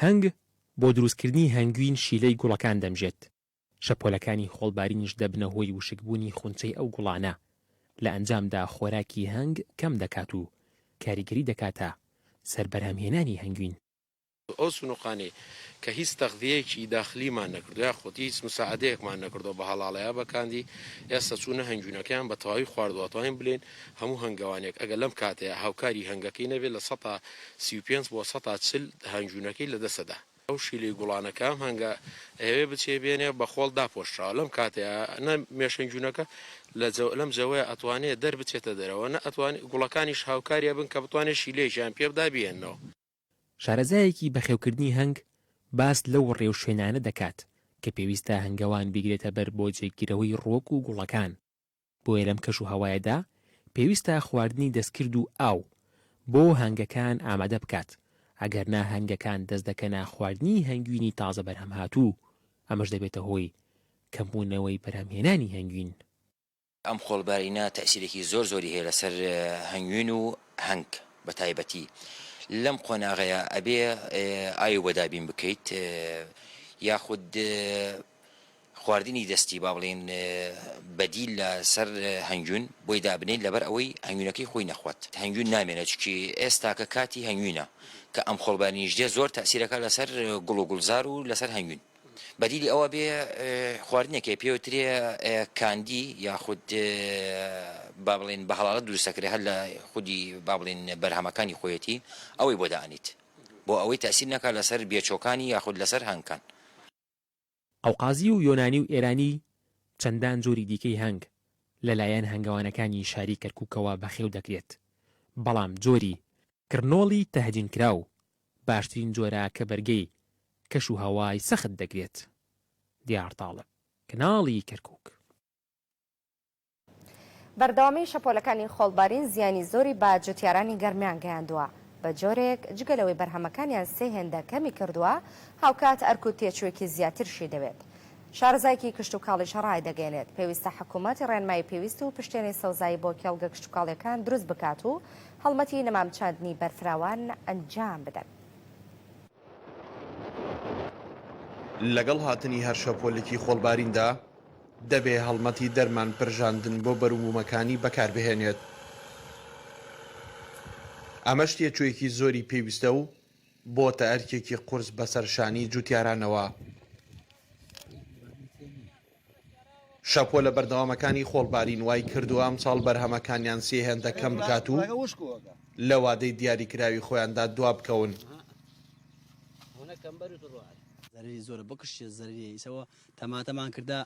هەنگ بۆ دروستکردنی هەنگوین شیلەی گوڵەکان دەمژێت، شەپۆلەکانی خۆڵبارینیش دەبنە هۆی وشکبوونی خونچەی ئەو گوڵانە، لە ئەنجامدا خۆراکی هەنگ کەم دەکات و کاریگەری دەکاتە سەر بەرهەمهێنانی هەنگوین. ئەو سنوقانەی کە هیچ تەغذیەیەکی داخلیمان نەکردوە یاخود هیچ مساعدەیەکمان نەکردوە بە هەڵاڵە یا بە کاندی ئێستا چوونە هەنگوینەکەیان بە تەواوی خواردوە ئەتوانین بلێین هەموو هەنگەوانێک ئەگەر لەم کاتەیا هاوکاری هەنگەکەی نەبێت لە سەتا 35 بۆ سەتا 40 هەنگوینەکەی لە دەست ئەدا. ئەو شیلەی گوڵانە کە ئەم هەنگە ئەیەوێ بچێ بێنێ بە خۆڵ داپۆشراوە لەم کاتەیا نە مێشەنگوینەکە لە لەم جەوەیا ئەتوانێ دەربچێتە دەرەوە نە ئەتوانێ گوڵەکانیش هاوکاری ئەبن کە بتوانێ شیلەیەکیان پێ بدا بیهێننەوە. شارەزایەکی بەخێوکردنی هەنگ باس لەو ڕێوشوێنانە دەکات کە پێویستە هەنگەوان بیگرێتە بەر بۆ جێگیرەوەی ڕووەک و گوڵەکان، بۆیە لەم کەشوهەوایەدا پێویستە خواردنی دەستکرد و ئاو بۆ هەنگەکان ئامادە بکات، ئەگەرنا هەنگەکان دەست دەکەنە خواردنی هەنگوینی تازە بەرهەمهاتوو، ئەمەش دەبێتە هۆی کەمبوونەوەی بەرهەمهێنانی هەنگوین. ئەم خۆڵبارینە تەئسیرێکی زۆر زۆری هەیە لەسەر هەنگوین و هەنگ بە تایبەتی لەم قۆناغەیا ئەبێ ئاوی بۆ دابین بکەیت یاخود خواردنی دەستی با بڵێین بەدیل لە سەر هەنگوین بۆی دابنێین لەبەر ئەوەی هەنگوینەکەی خۆی نەخوات هەنگوین نامێنێت چونکی ئێستاکە کاتی هەنگوینە کە ئەم خۆڵبارینیش دێ زۆر تەئسیرەکە لەسەر گوڵ و گوڵزار و لەسەر هەنگوین. بەدیلی ئەوە بێ خواردنێک هەیە پێوترێ کاندی یاخود با بڵێین بە هەڵاڵە دروست دەکرێت هەر لە خودی با بڵێین بەرهەمەکانی خۆیەتی ئەوەی بۆ دائەنیت بۆ ئەوەی تەئسیر نەکات لەسەر بێچۆکانی یاخود لەسەر هەنگکان. قەوقازی و یۆنانی و ئێرانی چەندان جۆری دیکەی هەنگ لەلایەن هەنگەوانەکانی شاری کەرکوکەوە بەخێو دەکرێت، بەڵام جۆری کڕنۆڵی تەهجینکراو باشترین جۆرە کە بەرگەی کەش و هەوای سەخت دەگرێت. دیار تاڵب، کەناڵی کەرکوک. بەردەوامی شەپۆلەکانی خۆڵبارین زیانی زۆری بە جوتیارانی گەرمیان گەیاندووە، بە جۆرێک جگە لەوەی بەرهەمەکانیان سێ هێندە کەمی کردووە، هاوکات ئەرک و تێچووێکی زیاترشی دەوێت. شارەزایەکی کشتوکاڵیش ڕایدەگەیەنێت، پێویستە حکومەت ڕێنمایی پێویست و پشتێنەی سەوزایی بۆ کێڵگە کشتوکاڵییەکان دروست بکات و هەڵمەتی نەمام چاندنی بەرفراوان ئەنجام بدەن. لەگەڵ هاتنی هەر شەپۆلێکی خۆڵباریندا، دەبێ هەڵمەتی دەرمان پرژاندن بۆ بەروبوومەکانی بەکاربهێنێت. ئەمەش تێچوویەکی زۆری پێویستە و بۆتە ئەرکێکی قورس بەسەر شانی جوتیارانەوە. شەپۆلە بەردەوامەکانی خۆڵبارین وای کردووە ئەمساڵ بەرهەمەکانیان سێ هێندە کەم بکات و لە وادەی دیاریکراوی خۆیاندا دوابکەون. زەرەری زۆرە بکشێ زەرەری ئیسەوە تەماتەمان کردە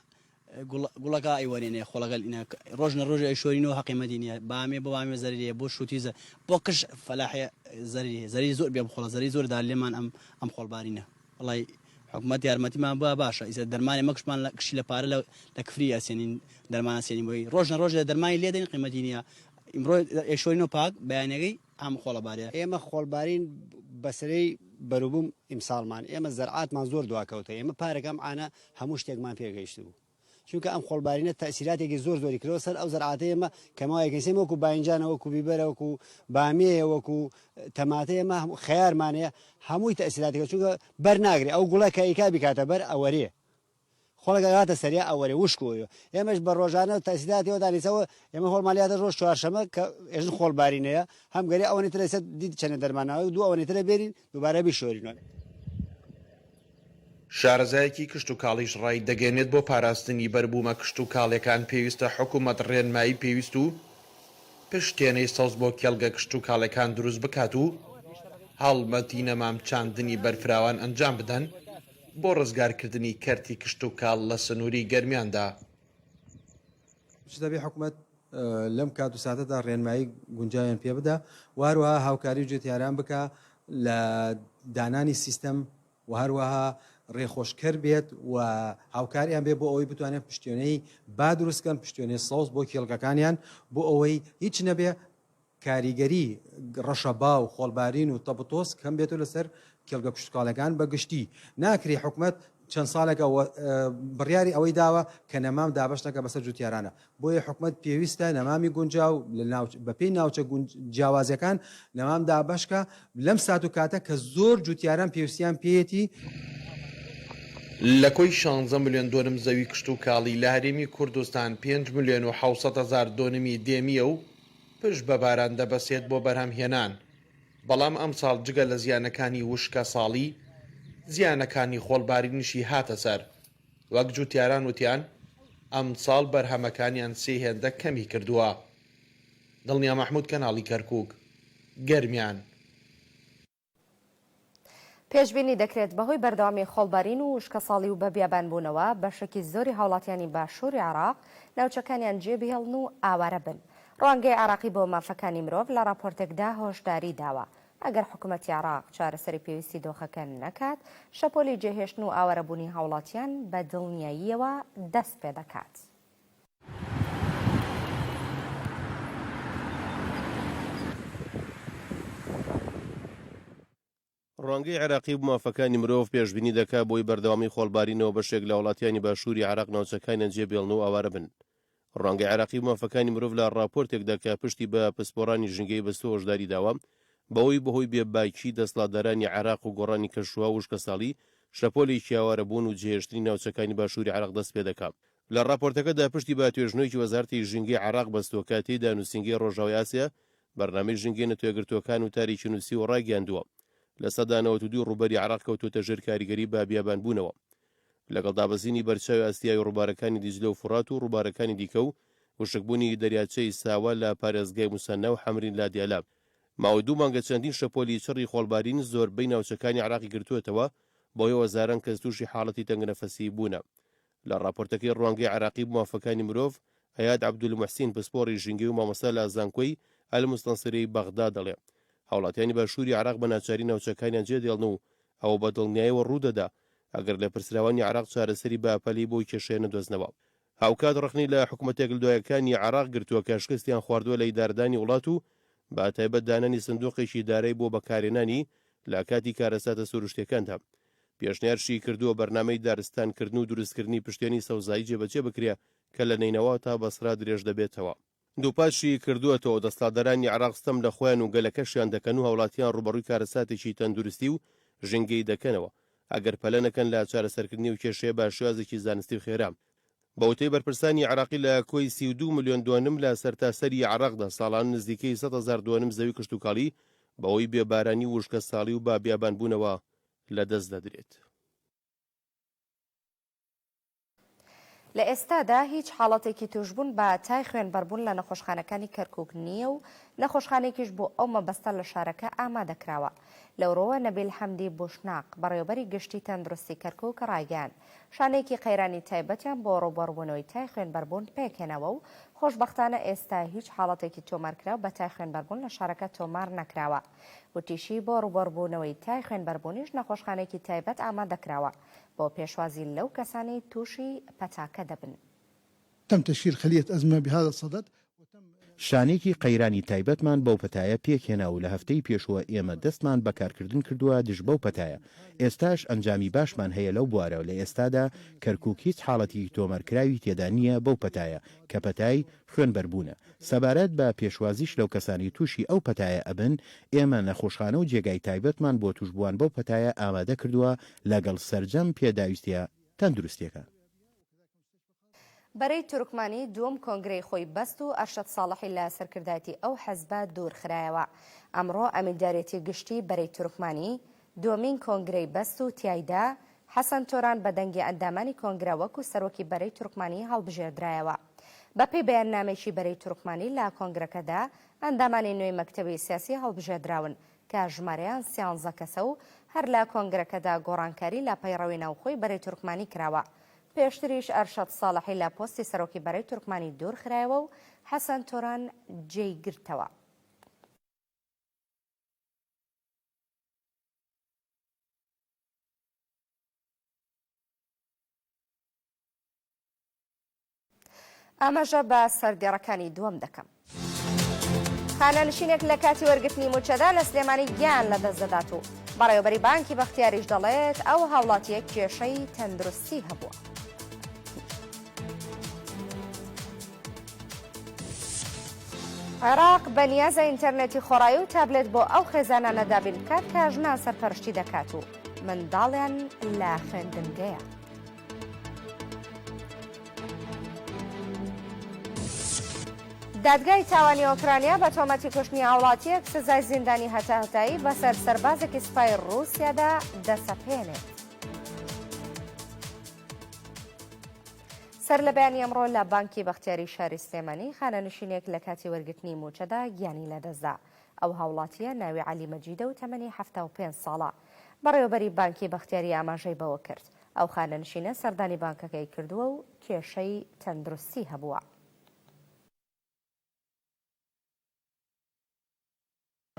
گوڵەکە ئەیوەرێنێ خۆڵەگەل ئینا ڕۆژ نە ڕۆژ ئەیشۆرینەوە هەقیمەتی نییە بامێ بۆ بامێ زەرەریە بۆ شوتی زە بۆ قژ فەلاحێ زەرەری هەیە زەرەری زۆر بێ بخۆڵە زەرەری زۆر دا لێمان ئەم ئەم خۆڵبارینە وەڵای حکومەت یارمەتیمان بوا باشە ئیسە دەرمانی مەکشمان لە کشی لە پارە لە لە کفری ئەسێنین دەرمان ئەسێنین بۆی ڕۆژ نە ڕۆژ دەرمانی لێ دەین قیمەتی نییە ئیمڕۆ ئەیشۆرینەوە پاک بەیانەکەی ئەم خۆڵەبارەیە. ئێمە خۆڵبارین بەسەرەی بەروبووم ئیمساڵمان ئێمە زەرعاتمان زۆر دواکەوتە ئێمە پارەکە ئەم عانە هەموو شتێکمان پێگەیشتبوو چونکە ئەم خۆڵبارینە تەئسیراتێکی زۆر زۆری کردەوە سەر ئەو زەرعاتەی ئێمە کە ماوەیەکە سێ وەکو باینجانە وەکو بیبەرە وەکو بامیەیە وەکو تەماتە ئێمە خەیارمان هەیە هەمووی تەئسیراتێکە چونکە بەر ناگرێ ئەو گوڵە کە ئیکا بیکاتە بەر ئەوەرێ. خۆڵەکە هاتە سەریا ئەوەرێ وشک بوویەوە ئێمەش بە ڕۆژانە تەسیلاتی ئەوە دانیسەوە ئێمە خۆڵمان لێ هاتە ڕۆژ چوارشەمە کە ئێژن خۆڵ بارینەیە هەم گەرێ ئەوەنی ترە سەر دیت چەنێ دەرمان ناوە دوو ئەوەنی ترە بێنین دووبارە بیشۆرینەوە. شارەزایەکی کشتوکاڵیش ڕایدەگەیەنێت بۆ پاراستنی بەربوومە کشتوکاڵیەکان پێویستە حکومەت ڕێنمایی پێویست و پشتێنەی سەوز بۆ کێڵگە کشتوکاڵیەکان دروست بکات و هەڵمەتی نەمام چاندنی بەرفراوان ئەنجام بدەن بۆ ڕزگارکردنی کەرتی کشتوکاڵ لە سنووری گەرمیاندا. چ دەبێ حکومەت لەم کات و ساتەدا ڕێنمایی گونجاویان پێ بدا و هەروەها هاوکاری جوتیاران بکا لە دانانی سیستەم و هەروەها ڕێخۆشکەر بێت و هاوکاریان بێ بۆ ئەوەی بتوانێت پشتێنەی با دروستکەن پشتێنەی سەوز بۆ کێڵگەکانیان بۆ ئەوەی هیچ نەبێ کاریگەری ڕەشەبا و خۆڵبارین و تەپوتۆز کەم بێتەوە لەسەر کێڵگە کشتوکاڵیەکان بە گشتی. ناکرێ حکومەت چەند ساڵێکە بڕیاری ئەوەی داوە کە نەمام دابەش نەکا بەسەر جوتیارانە. بۆیە حکومەت پێویستە نەمامی گونجاو بەپێی ناوچە جیاوازەکان نەمام دابەشکا لەم سات و کاتە کە زۆر جوتیاران پێویستیان پێیەتی. لە کۆی شانزە ملیۆن دۆنم زەوی کشتوکاڵی لە هەرێمی کوردستان پێنج ملیۆن و 700 هەزار دۆنمی دێمییە و پشت بە باران دەبەسێت بۆ بەرهەمهێنان، بەڵام ئەمساڵ جگە لە زیانەکانی وشکەساڵی، زیانەکانی خۆڵبارینیشی هاتە سەر، وەک جوتیاران وتیان، ئەمساڵ بەرهەمەکانیان سێ هێندە کەمی کردووە. دڵنیا مەحمود کەناڵی کەرکوک، گەرمیان. پێشبینی دەکرێت بەهۆی بەردەوامی خۆڵبارین و وشکەساڵی و بەبیابانبوونەوە بەشێکی زۆری هاوڵاتیانی باشووری عێراق ناوچەکانیان جێبهێڵن و ئاوارە بن. ڕوانگەی عێراقی بۆ مافەکانی مرۆڤ لە ڕاپۆرتێکدا هۆشداری داوە، ئەگەر حکومەتی عێراق چارەسەری پێویستی دۆخەکە نەکات، شەپۆلی جێهێشتن و ئاوارەبوونی هاوڵاتیان بە دڵنیاییەوە دەست پێدەکات. ڕوانگەی عێراقی بۆ مافەکانی مرۆڤ پێشبینی دەکات بۆی بەردەوامی خۆڵبارینەوە بەشێک لە وڵاتیانی باشووری عێراق ناوچەکانیان جێبێڵن و ئاوارە بن. ڕوانگەی عێراقی بۆ مافەکانی مرۆڤ لە ڕاپۆرتێکدا کە پشتی بە پسپۆڕانی ژینگەی بەستووە هۆشداری داوە بەوەی بەهۆی بێ باکی دەسڵاتدارانی عێراق و گۆڕانی کەشوهەوا و وشکەساڵی شەپۆلێکی ئاوارەبوون و جێهێشتنی ناوچەکانی باشووری عێراق دەست پێدەکا. لە ڕاپۆرتەکەدا پشتی بە توێژنەوەیەکی وەزارەتی ژینگەی عێراق بەستووە کە تێیدا نووسینگەی ڕۆژاوای ئاسیا بەرنامەی ژینگەی نەتەوەیەکگرتووەکان وتارێکی نووسیوە و ڕایگەیاندووە 92% ڕووبەری عێراق کەوتووەتە ژێر کاریگەری بە بیابانبوونەوە لەگەڵ دابەزینی بەرچاوی ئاستی ئاوی ڕووبارەکانی دیجلە و فوڕات و ڕووبارەکانی دیکە و وشکبوونی دەریاچەی ساوە لە پارێزگای موسەننا و حەمرین لە دیالە. ماوەی دوو مانگە چەندین شەپۆلی چڕی خۆڵبارین زۆربەی ناوچەکانی عێراقی گرتووەتەوە، بەهۆیەوە هەزاران کەس تووشی حاڵەتی تەنگنەفەسی بوونە. لە ڕاپۆرتەکەی ڕوانگەی عێراقی بۆ مافەکانی مرۆڤ، ئەیاد عەبدولموحسین پسپۆڕی ژینگەی و مامۆستا لە زانکۆی ئەلموستەنسریەی بەغدا دەڵێ، هاوڵاتیانی باشووری عێراق بە ناچاری ناوچەکانیان جێدێڵن و ئەوە بە دڵنیایەوە ڕوودەدا ئەگەر لێپرسراوانی عێراق چارەسەری بە پەلەی بۆ کێشەیە نەدۆزنەوە. هاوکات ڕەخنەی لە حکومەتە گلدوایەکانی عێراق گرتووە کە شکستیان خواردووە لە ئیدارەدانی وڵات و بە تایبەت دانانی سندوقێکی دارای بۆ بەکارهێنانی لە کاتی کارەساتە سروشتیەکاندا. پێشنیارشی کردووە بەرنامەی دارستانکردن و دروستکردنی پشتێنی سەوزایی جێبەجێ بکرێ کە لە نەینەوا تا بەسرا درێژ دەبێتەوە. دووپاتشی کردووەتەوە، دەسڵاتدارانی عێراق ستەم لە خۆیان و گەلەکەشیان دەکەن و هاوڵاتیان ڕووبەڕووی کارەساتێکی تەندروستی و ژینگەیی دەکەنەوە، ئەگەر پەلە نەکەن لە چارەسەرکردنی ئەو کێشەیە بە شێوازێکی زانستی و خێرا. بە وتەی بەرپرسانی عێراقی لە کۆی 32 ملیۆن دۆنم لە سەرتاسەری عێراقدا ساڵانە نزیکەی 100 هەزار دۆنم زەوی کشتوکاڵی بەهۆی بێبارانی و وشکەساڵی و بە بیابانبوونەوە لەدەست دەدرێت. لە ئێستادا هیچ حاڵەتێکی توشبوون بە تای خوێنبەربوون لە نەخۆشخانەکانی کەرکوک نییە و نەخۆشخانەیەکیش بۆ ئەو مەبەستە لە شارەکە ئامادەکراوە. لەوڕووەوە نەبیل حەمدی بوشناق، بەڕێوەبەری گشتی تەندروستی کەرکوک ڕایگەیاند، شانەیەکی قەیرانی تایبەتیان بۆ ڕووبەڕووبوونەوەی تای خوێنبەربوون پێکهێناوە و خۆشبەختانە ئێستا هیچ حاڵەتێکی تۆمارکراو بە تای خوێنبەربوون لە شارەکە تۆمار نەکراوە. وتیشی، بۆ ڕووبەڕووبوونەوەی تای خوێنبەربوونیش نەخۆشخانەیەکی تایبەت ئامادەکراوە بۆ پێشوازی لەو کەسانەی تووشی پەتاکە دەبن. تم تشکیل خلیە ازمە بهذا الصدد وتم. شانەیەکی قەیرانی تایبەتمان بەو پەتایە پێکهێنا و لە هەفتەی پێشووە ئێمە دەستمان بە کارکردن کردووە دژ بەو پەتایە، ئێستاش ئەنجامی باشمان هەیە لەو بوارە و لە ئێستادا کەرکوک هیچ حاڵەتێکی تۆمارکراوی تێدا نییە بەو پەتایە کە پەتای خوێنبەربوونە. سەبارەت بە پێشوازیش لەو کەسانەی تووشی ئەو پەتایە ئەبن، ئێمە نەخۆشخانە و جێگای تایبەتمان بۆ تووشبووان بەو پەتایە ئامادە کردووە لەگەڵ سەرجەم پێداویستیە تەندروستیەکان. بەرەی تورکمانی دووەم کۆنگرەی خۆی بەست و ئەرشەد ساڵحی لە سەرکردایەتی ئەو حزبە دوورخرایەوە. ئەمڕۆ ئەمینداریەتی گشتی بەرەی تورکمانی دووەمین کۆنگرەی بەست و تیایدا حەسەن تۆران بە دەنگی ئەندامانی کۆنگرە وەکو سەرۆکی بەرەی تورکمانی هەڵبژێردرایەوە. بەپێی بەیاننامەیەکی بەرەی تورکمانی لە کۆنگرەکەدا ئەندامانی نوێی مەکتەبی سیاسی هەڵبژێردراون کە ژمارەیان سیانزە کەسە و هەر لە کۆنگرەکەدا گۆڕانکاری لە پەیڕەوی ناوخۆی بەرەی تورکمانی کراوە. پێشتریش ئەرشەد ساڵحی لە پۆستی سەرۆکی بەرەی تورکمانی دوورخرایەوە و حەسەن تۆران جێی گرتەوە. ئاماژە بە سەردێڕەکانی دووەم دەکەم. خانەنشینێک لە کاتی وەرگرتنی مووچەدا لە سلێمانی گیان لەدەست دەدات و بەڕێوەبەری بانکی بەختیاریش دەڵێت ئەو هاوڵاتییە کێشەی تەندروستی هەبووە. عێراق بەنیازە ئینتەرنێتی خۆڕایی و تابلێت بۆ ئەو خێزانانە دابین بکات کە ژنان سەرپەرشتی دەکات و منداڵیان لە خوێندنگەیە. دادگای تاوانی ئۆکرانیا بە تۆمەتی کوشتنی هاوڵاتییەک سزای زیندانی هەتاهەتایی بەسەر سەربازێکی سوپای ڕووسیادا دەسەپێنێت. سەر لە بەیانی ئەمڕۆ لە بانکی بەختیاری شاری سلێمانی خانەنشینێک لە کاتی وەرگرتنی مووچەدا گیانی لەدەستدا. ئەو هاوڵاتییە ناوی عەلی مەجیدە و تەمەنی 75 ساڵە. بەڕێوەبەری بانکی بەختیاری ئاماژەی بەوە کرد، ئەو خانەنشینە سەردانی بانکەکەی کردووە و کێشەی تەندروستی هەبووە.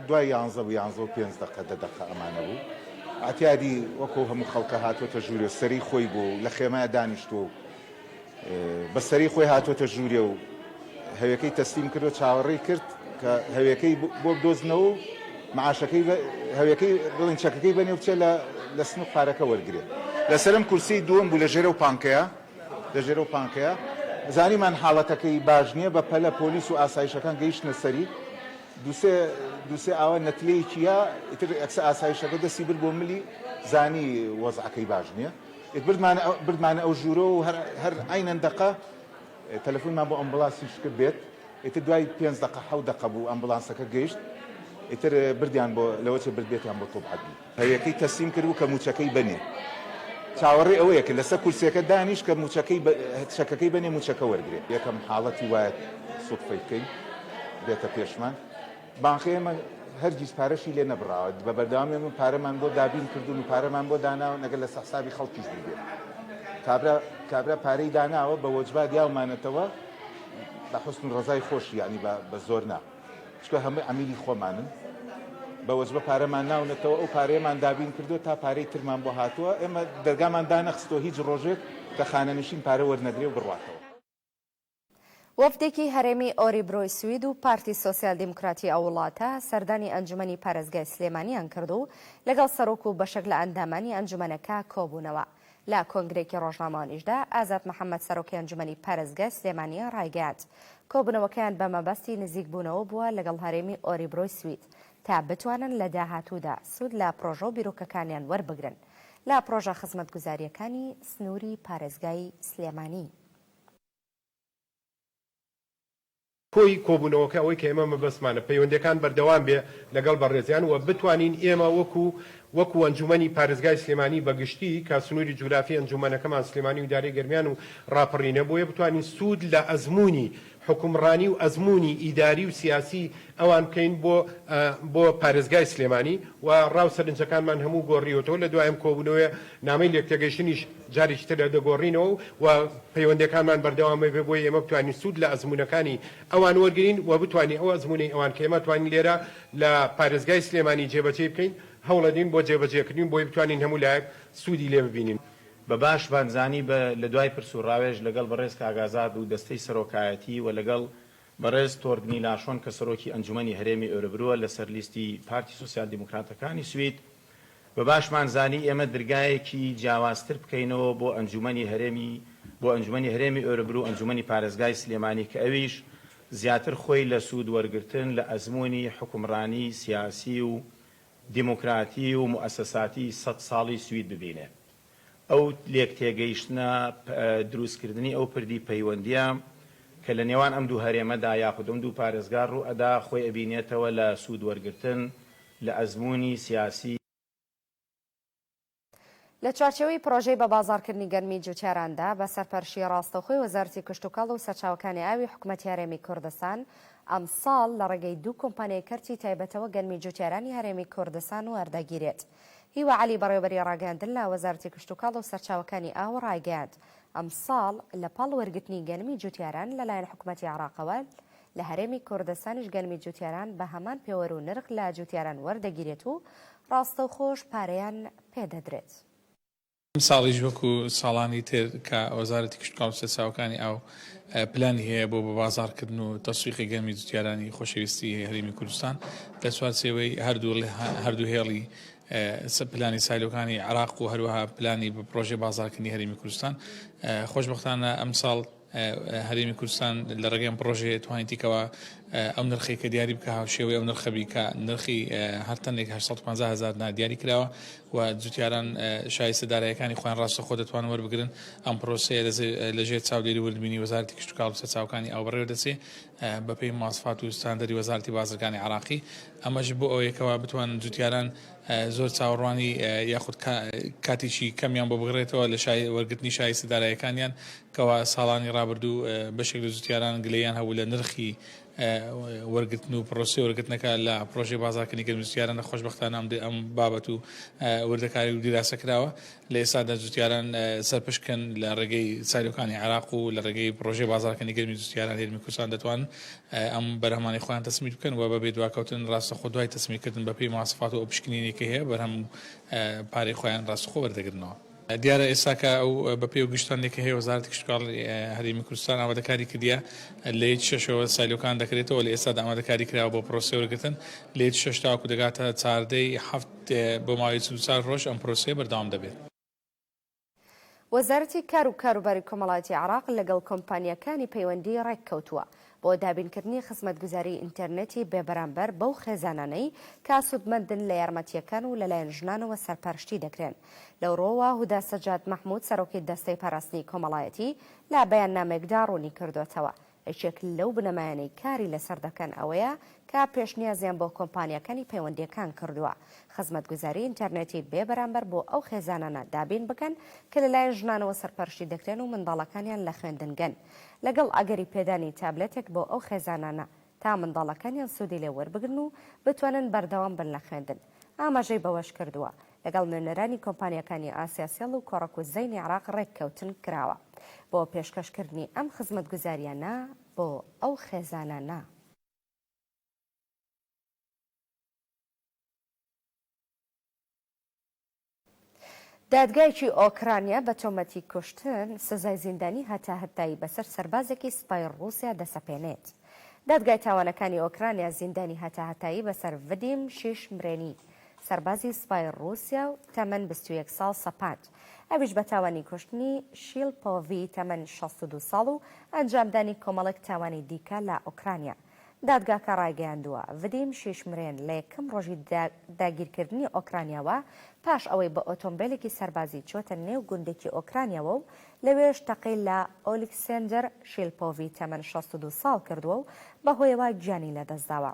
دوای یانزە و یانزە و پێنج دەقە دە دەقە ئەمانە بوو ئەعتیادی وەکۆ هەموو خەڵکە هاتۆتە ژوورێ سەری خۆی بوو و لە خێمایە دانیشتووە و بە سەری خۆی هاتۆتە ژوورێ و هەوێکەی تەسلیم کردو چاوەڕێی کرد کە هەوێکەی بۆ بدۆزنەوە و معاشەکەی هەوێکەی بڵێن چەکەکەی بەنێ و بچێ لە لە سنوق پارەکە وەرگرێ. لەسەرم کورسی دووەم بوو لە ژێرەو پانکەیە لە ژێرەو پانکەیە زانیمان حاڵەتەکەی باش نییە بە پەلە پۆلیس و ئاسایشەکان گەیشتنە سەری دووسێ دووسێ ئاوا نەتلەیەکی یا ئیتر ئەکسە ئاسایشەکە دەستی برد بۆ ملی زانی وەزعەکەی باش نییە ئیت بردمانە بردمانە ئەو ژوورەوە و هەر هەر عەینەن دەقە تەلەفونمان بۆ ئەمبولانسیش کرد بێت ئیتر دوای پێنج دەقە حەوت دەقە بوو ئەمبولانسەکە گەیشت ئیتر بردیان بۆ لەوەچێ بردبێتیان بۆ تۆب عەدلی. هەوێکەی تەسلیم کردبوو کە مووچەکەی بەنێ چاوەڕێی ئەوەیە کرد لەسەر کورسیەکە دانیشت کە مووچەکەی چەکەکەی بەنێ مووچەکە وەرگرێ. یەکەم حاڵەتی وایە سوتفەی بکەین بێتە پێشمان بانقی ئێمە هەرگیز پارەشی لێ نەبڕاوە بە بەردەوامی ئێمە پارەمان بۆ دابین کردوون و پارەمان بۆ داناون ئەگەر لەسەر حسابی خەڵکیش بووبێ کابرا کابرا پارەی داناوە بە وەجبات یاومانەتەوە بە حوسن ڕەزای خۆشی یانی بە بە زۆر نا چونکە هەمووی عەمیلی خۆمانن بە وەجبە پارەمان ناونەتەوە ئەو پارەیەمان دابین کردووە تا پارەی ترمان بۆ هاتووە ئێمە دەرگامان دانەخستووە هیچ ڕۆژێک کە خانەنشین پارە وەرنەگرێ و بڕواتەوە. وەفدێکی هەرێمی ئۆریبرۆی سوید و پارتی سۆسیال دیموکراتی ئەو وڵاتە سەردانی ئەنجومەنی پارێزگای سلێمانیان کرد و لەگەڵ سەرۆک و بەشێک لە ئەندامانی ئەنجومەنەکە کۆبوونەوە. لە کۆنگرەیەکی ڕۆژنامەوانیشدا ئازاد محەمەد سەرۆکی ئەنجومەنی پارێزگای سلێمانی ڕایگەیاند، کۆبوونەوەکەیان بە مەبەستی نزیکبوونەوە بووە لەگەڵ هەرێمی ئۆریبرۆی سوید تا بتوانن لە داهاتوودا سوود لە پرۆژە و بیرۆکەکانیان وەربگرن لە پرۆژە خزمەتگوزارییەکانی سنووری پارێزگای سلێمانی. کۆی کۆبوونەوەکە ئەوەی کە ئێمە مەبەستمانە پەیوەندیەکان بەردەوام بێ لەگەڵ بەڕێزیان و بتوانین ئێمە وەکو وەکو ئەنجومەنی پارێزگای سلێمانی بە گشتی کە سنووری جوگرافی ئەنجومەنەکەمان سلێمانی و ئیدارەی گەرمیان و ڕاپەڕینە بۆیە بتوانین سوود لە ئەزموونی حوکمڕانی و ئەزموونی ئیداری و سیاسی ئەوان بکەین بۆ بۆ پارێزگای سلێمانی و ڕا و سەرنجەکانمان هەموو گۆڕیوەتەوە لە دوای ئەم کۆبوونەوەیە نامەی لێکتێگەیشتنیش جارێکی تر دەگۆڕینەوە و پەیوەندیەکانمان بەردەوام بێ بۆی ئێمە بتوانین سوود لە ئەزموونەکانی ئەوان وەرگرین و بتوانین ئەو ئەزموونەی ئەوان کە ئێمە توانین لێرە لە پارێزگای سلێمانی جێبەجێی بکەین هەوڵەدین بۆ جێبەجێکردنی بۆی بتوانین هەموو لایەک سوودی لێ ببینین. بە باشمان زانی بە لە دوای پرس و ڕاوێژ لەگەڵ بەڕێز کاک ئازاد و دەستەی سەرۆکایەتی و لەگەڵ بەڕێز تۆرگنی لارشۆن کە سەرۆکی ئەنجومەنی هەرێمی ئۆربروە لەسەر لیستی پارتی سۆسیال دیموکراتەکانی سوید، بە باشمان زانی ئێمە درگایەکی جیاوازتر بکەینەوە بۆ ئەنجومەنی هەرێمی بۆ ئەنجومەنی هەرێمی ئۆربرو ئەنجومەنی پارێزگای سلێمانی کە ئەویش زیاتر خۆی لە سوود وەرگرتن لە ئەزموونی حوکمڕانی سیاسی و دیموکراتی و موئەسەساتی سەد ساڵی سوید ببینێ. ئەو لێکتێگەیشتنە، دروستکردنی ئەو پردی پەیوەندییە کە لە نێوان ئەم دوو هەرێمەدا یاخود ئەم دوو پارێزگا ڕوو ئەدا، خۆی ئەبینێتەوە لە سوود وەرگرتن لە ئەزموونی سیاسی. لە چوارچێوەی پڕۆژەی بەبازاڕکردنی گەنمی جوتیاراندا، بە سەرپەرشی ڕاستەوخۆی وەزارەتی کشتوکاڵ و سەرچاوەکانی ئاوی حکومەتی هەرێمی کوردستان، ئەمساڵ لە ڕێگەی دوو کۆمپانیای کەرتی تایبەتەوە گەنمی جوتیارانی هەرێمی کوردستان وەردەگیرێت. هیوا عەلی بەڕێوەبەری ڕاگەیاندن لە وەزارەتی کشتوکاڵ و سەرچاوەکانی ئاو ڕایگەیاند، ئەمساڵ لە پاڵ وەرگرتنی گەنمی جوتیاران لەلایەن حکومەتی عێراقەوە، لە هەرێمی کوردستانیش گەنمی جوتیاران بە هەمان پێوەر و نرخ لە جوتیاران وەردەگیرێت و ڕاستەوخۆش پارەیان پێدەدرێت. ئەمساڵیش وەکو ساڵانی تر کە وەزارەتی کشتوکاڵ و سەرچاوەکانی ئاو پلانی هەیە بۆ بەبازاڕکردن و تەسویقی گەنمی جوتیارانی خۆشەویستی هەرێمی کوردستان لە چوارچێوەی هەردوو هێڵی پلانی سایلۆکانی عێراق و هەروەها پلانی پرۆژەی بازاڕکردنی هەرێمی کوردستان خۆشبەختانە ئەمساڵ هەرێمی کوردستان لە ڕێگەی ئەم پڕۆژەیە توانیتی کەوا ئەو نرخەی کە دیاری بکە هاوشێوەی ئەو نرخە بی کە نرخی هەر تەنێک 850 هەزار دینار دیاری کراوە و جوتیاران شایستە دارایەکانی خۆیان ڕاستەخۆ دەتوانن وەربگرن ئەم پرۆسەیە لە ژێر چاودێری وردبینی وەزارەتی کشتوکاڵ و سەرچاوەکانی ئاو بەڕێوە دەچێ بەپێی مواسفات و ستاندەری وەزارەتی بازرگانی عراقی ئەمەش بۆ ئەوەیە کەوا بتوانن جوتیاران زۆر چاوەڕوانی یاخود کاتێکی کەمیان بۆ بگڕێتەوە لە وەرگرتنی شایستە دارایەکانیان کەوا ساڵانی ڕابردوو بەشێک لە جوتیاران گلەییان هەبوو لە نرخی وەرگرتن و پرۆسەی وەرگرتنەکە لە پرۆژەی بازاڕکردنی گەنمی جوتیاران لە خۆشبەختانە ئەم ئەم بابەت و وردەکاری و دیراسە کراوە لە ئێستادا جوتیاران سەرپشکن لە ڕێگەی سایلۆکانی عێراق و لە ڕێگەی پرۆژەی بازاڕکردنی گەنمی جوتیاران هەرێمی کوردستان دەتوانن ئەم بەرهەمانەی خۆیان تەسمید بکەن و بەبێ دواکەوتن ڕاستەخۆ دوای تەسمیدکردن بەپێی مواسفات و ئەو پشکنینەی کە هەیە بەرهەم و پارەی خۆیان ڕاستەخۆ وەردەگرنەوە. دیارە ئێستا کە ئەو بەپێی ئەو گشتاندنەی کە هەیە وەزارەتی کشتوکاڵی هەرێمی کوردستان ئامادەکاری کردیە لە یەکی شەشەوە سایلۆکان دەکرێتەوە لە ئێستادا ئامادەکاری کراوە بۆ پرۆسەی وەرگرتن لە یەکی شەش تاوەکو دەگاتە چاردەی حەفت بۆ ماوەی 44 ڕۆژ ئەم پرۆسەیە بەردەوام دەبێت. وەزارەتی کار و کاروباری کۆمەڵایەتی عێراق لەگەڵ کۆمپانیاکانی پەیوەندی ڕێککەوتووە بۆ دابینکردنی خزمەتگوزاری ئینتەرنێتی بێبەرامبەر بەو خێزانانەی کە سوودمەندن لە یارمەتییەکان و لەلایەن ژنانەوە سەرپەرشتی دەکرێن. لەو ڕووەوە هودا سەجاد مەحمود سەرۆکی دەستەی پاراستنی کۆمەڵایەتی لە بەیاننامەیەکدا ڕوونیکردۆتەوە، یەکێک لەو بنەمایانەی کاری لەسەر دەکەن ئەوەیە کە پێشنیازیان بۆ کۆمپانیاکانی پەیوەندییەکان کردووە خزمەتگوزاری ئینتەرنێتی بێ بەرامبەر بۆ ئەو خێزانانە دابین بکەن کە لەلایەن ژنانەوە سەرپەرشتی دەکرێن و منداڵەکانیان لە خوێندنگەن لەگەڵ ئەگەری پێدانی تابلێتێک بۆ ئەو خێزانانە تا منداڵەکانیان سوودی لێ وەربگرن و بتوانن بەردەوام بن لە خوێندن. ئاماژەی بەوەشکردووە، لەگەڵ نوێنەرانی کۆمپانیاکانی ئاسیاسێڵ و کۆڕەک و زەینی عێراق ڕێککەوتن کراوە بۆ پێشکەشکردنی ئەم خزمەتگوزارییانە بۆ ئەو خێزانانە. دادگایەکی ئۆکرانیا بە تۆمەتی کوشتن سزای زیندانی هەتاهەتایی بەسەر سەربازێکی سوپای ڕووسیا دەسەپێنێت. دادگای تاوانەکانی ئۆکرانیا زیندانی هەتاهەتایی بەسەر ڤدیم شیشمرێنی، سەربازی سوپای ڕووسیا و تەمەن 21 ساڵ سەپاند، ئەویش بە تاوانی کوشتنی شیلپۆڤی تەمەن 62 ساڵ و ئەنجامدانی کۆمەڵێک تاوانی دیکە لە ئۆکرانیا. دادگاکە ڕایگەیاندووە، ڤدیم شیشمرێن لە یەکەم ڕۆژی داگیرکردنی ئۆکرانیاوە پاش ئەوەی بە ئۆتۆمبێلێکی سەربازی چووەتە نێو گوندێکی ئۆکرانیاوە و لەوێش تەقەی لە ئۆلیکسێندەر شیلپۆڤی تەمەن 62 ساڵ کردووە و بەهۆیەوە گیانی لەدەستداوە.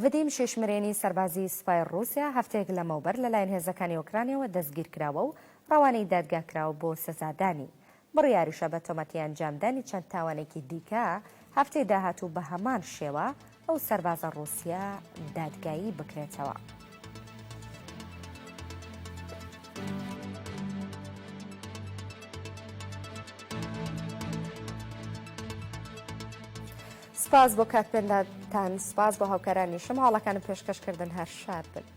ڤدیم شیشمرێنی سەربازی سوپای ڕووسیا هەفتەیەک لەمەوبەر لەلایەن هێزەکانی ئۆکرانیاوە دەستگیرکراوە و ڕەوانەی دادگا کراوە بۆ سزادانی. بڕیاریشە بە تۆمەتی ئەنجامدانی چەند تاوانێکی دیکە هەفتەی داهاتوو بە هەمان شێوە ئەو سەربازە ڕووسیە دادگایی بکرێتەوە. سپاس بۆ کات پێدانتان، سپاس بۆ هاوکارانیشم هەواڵەکانم پێشکەش کردن هەر شاد بن.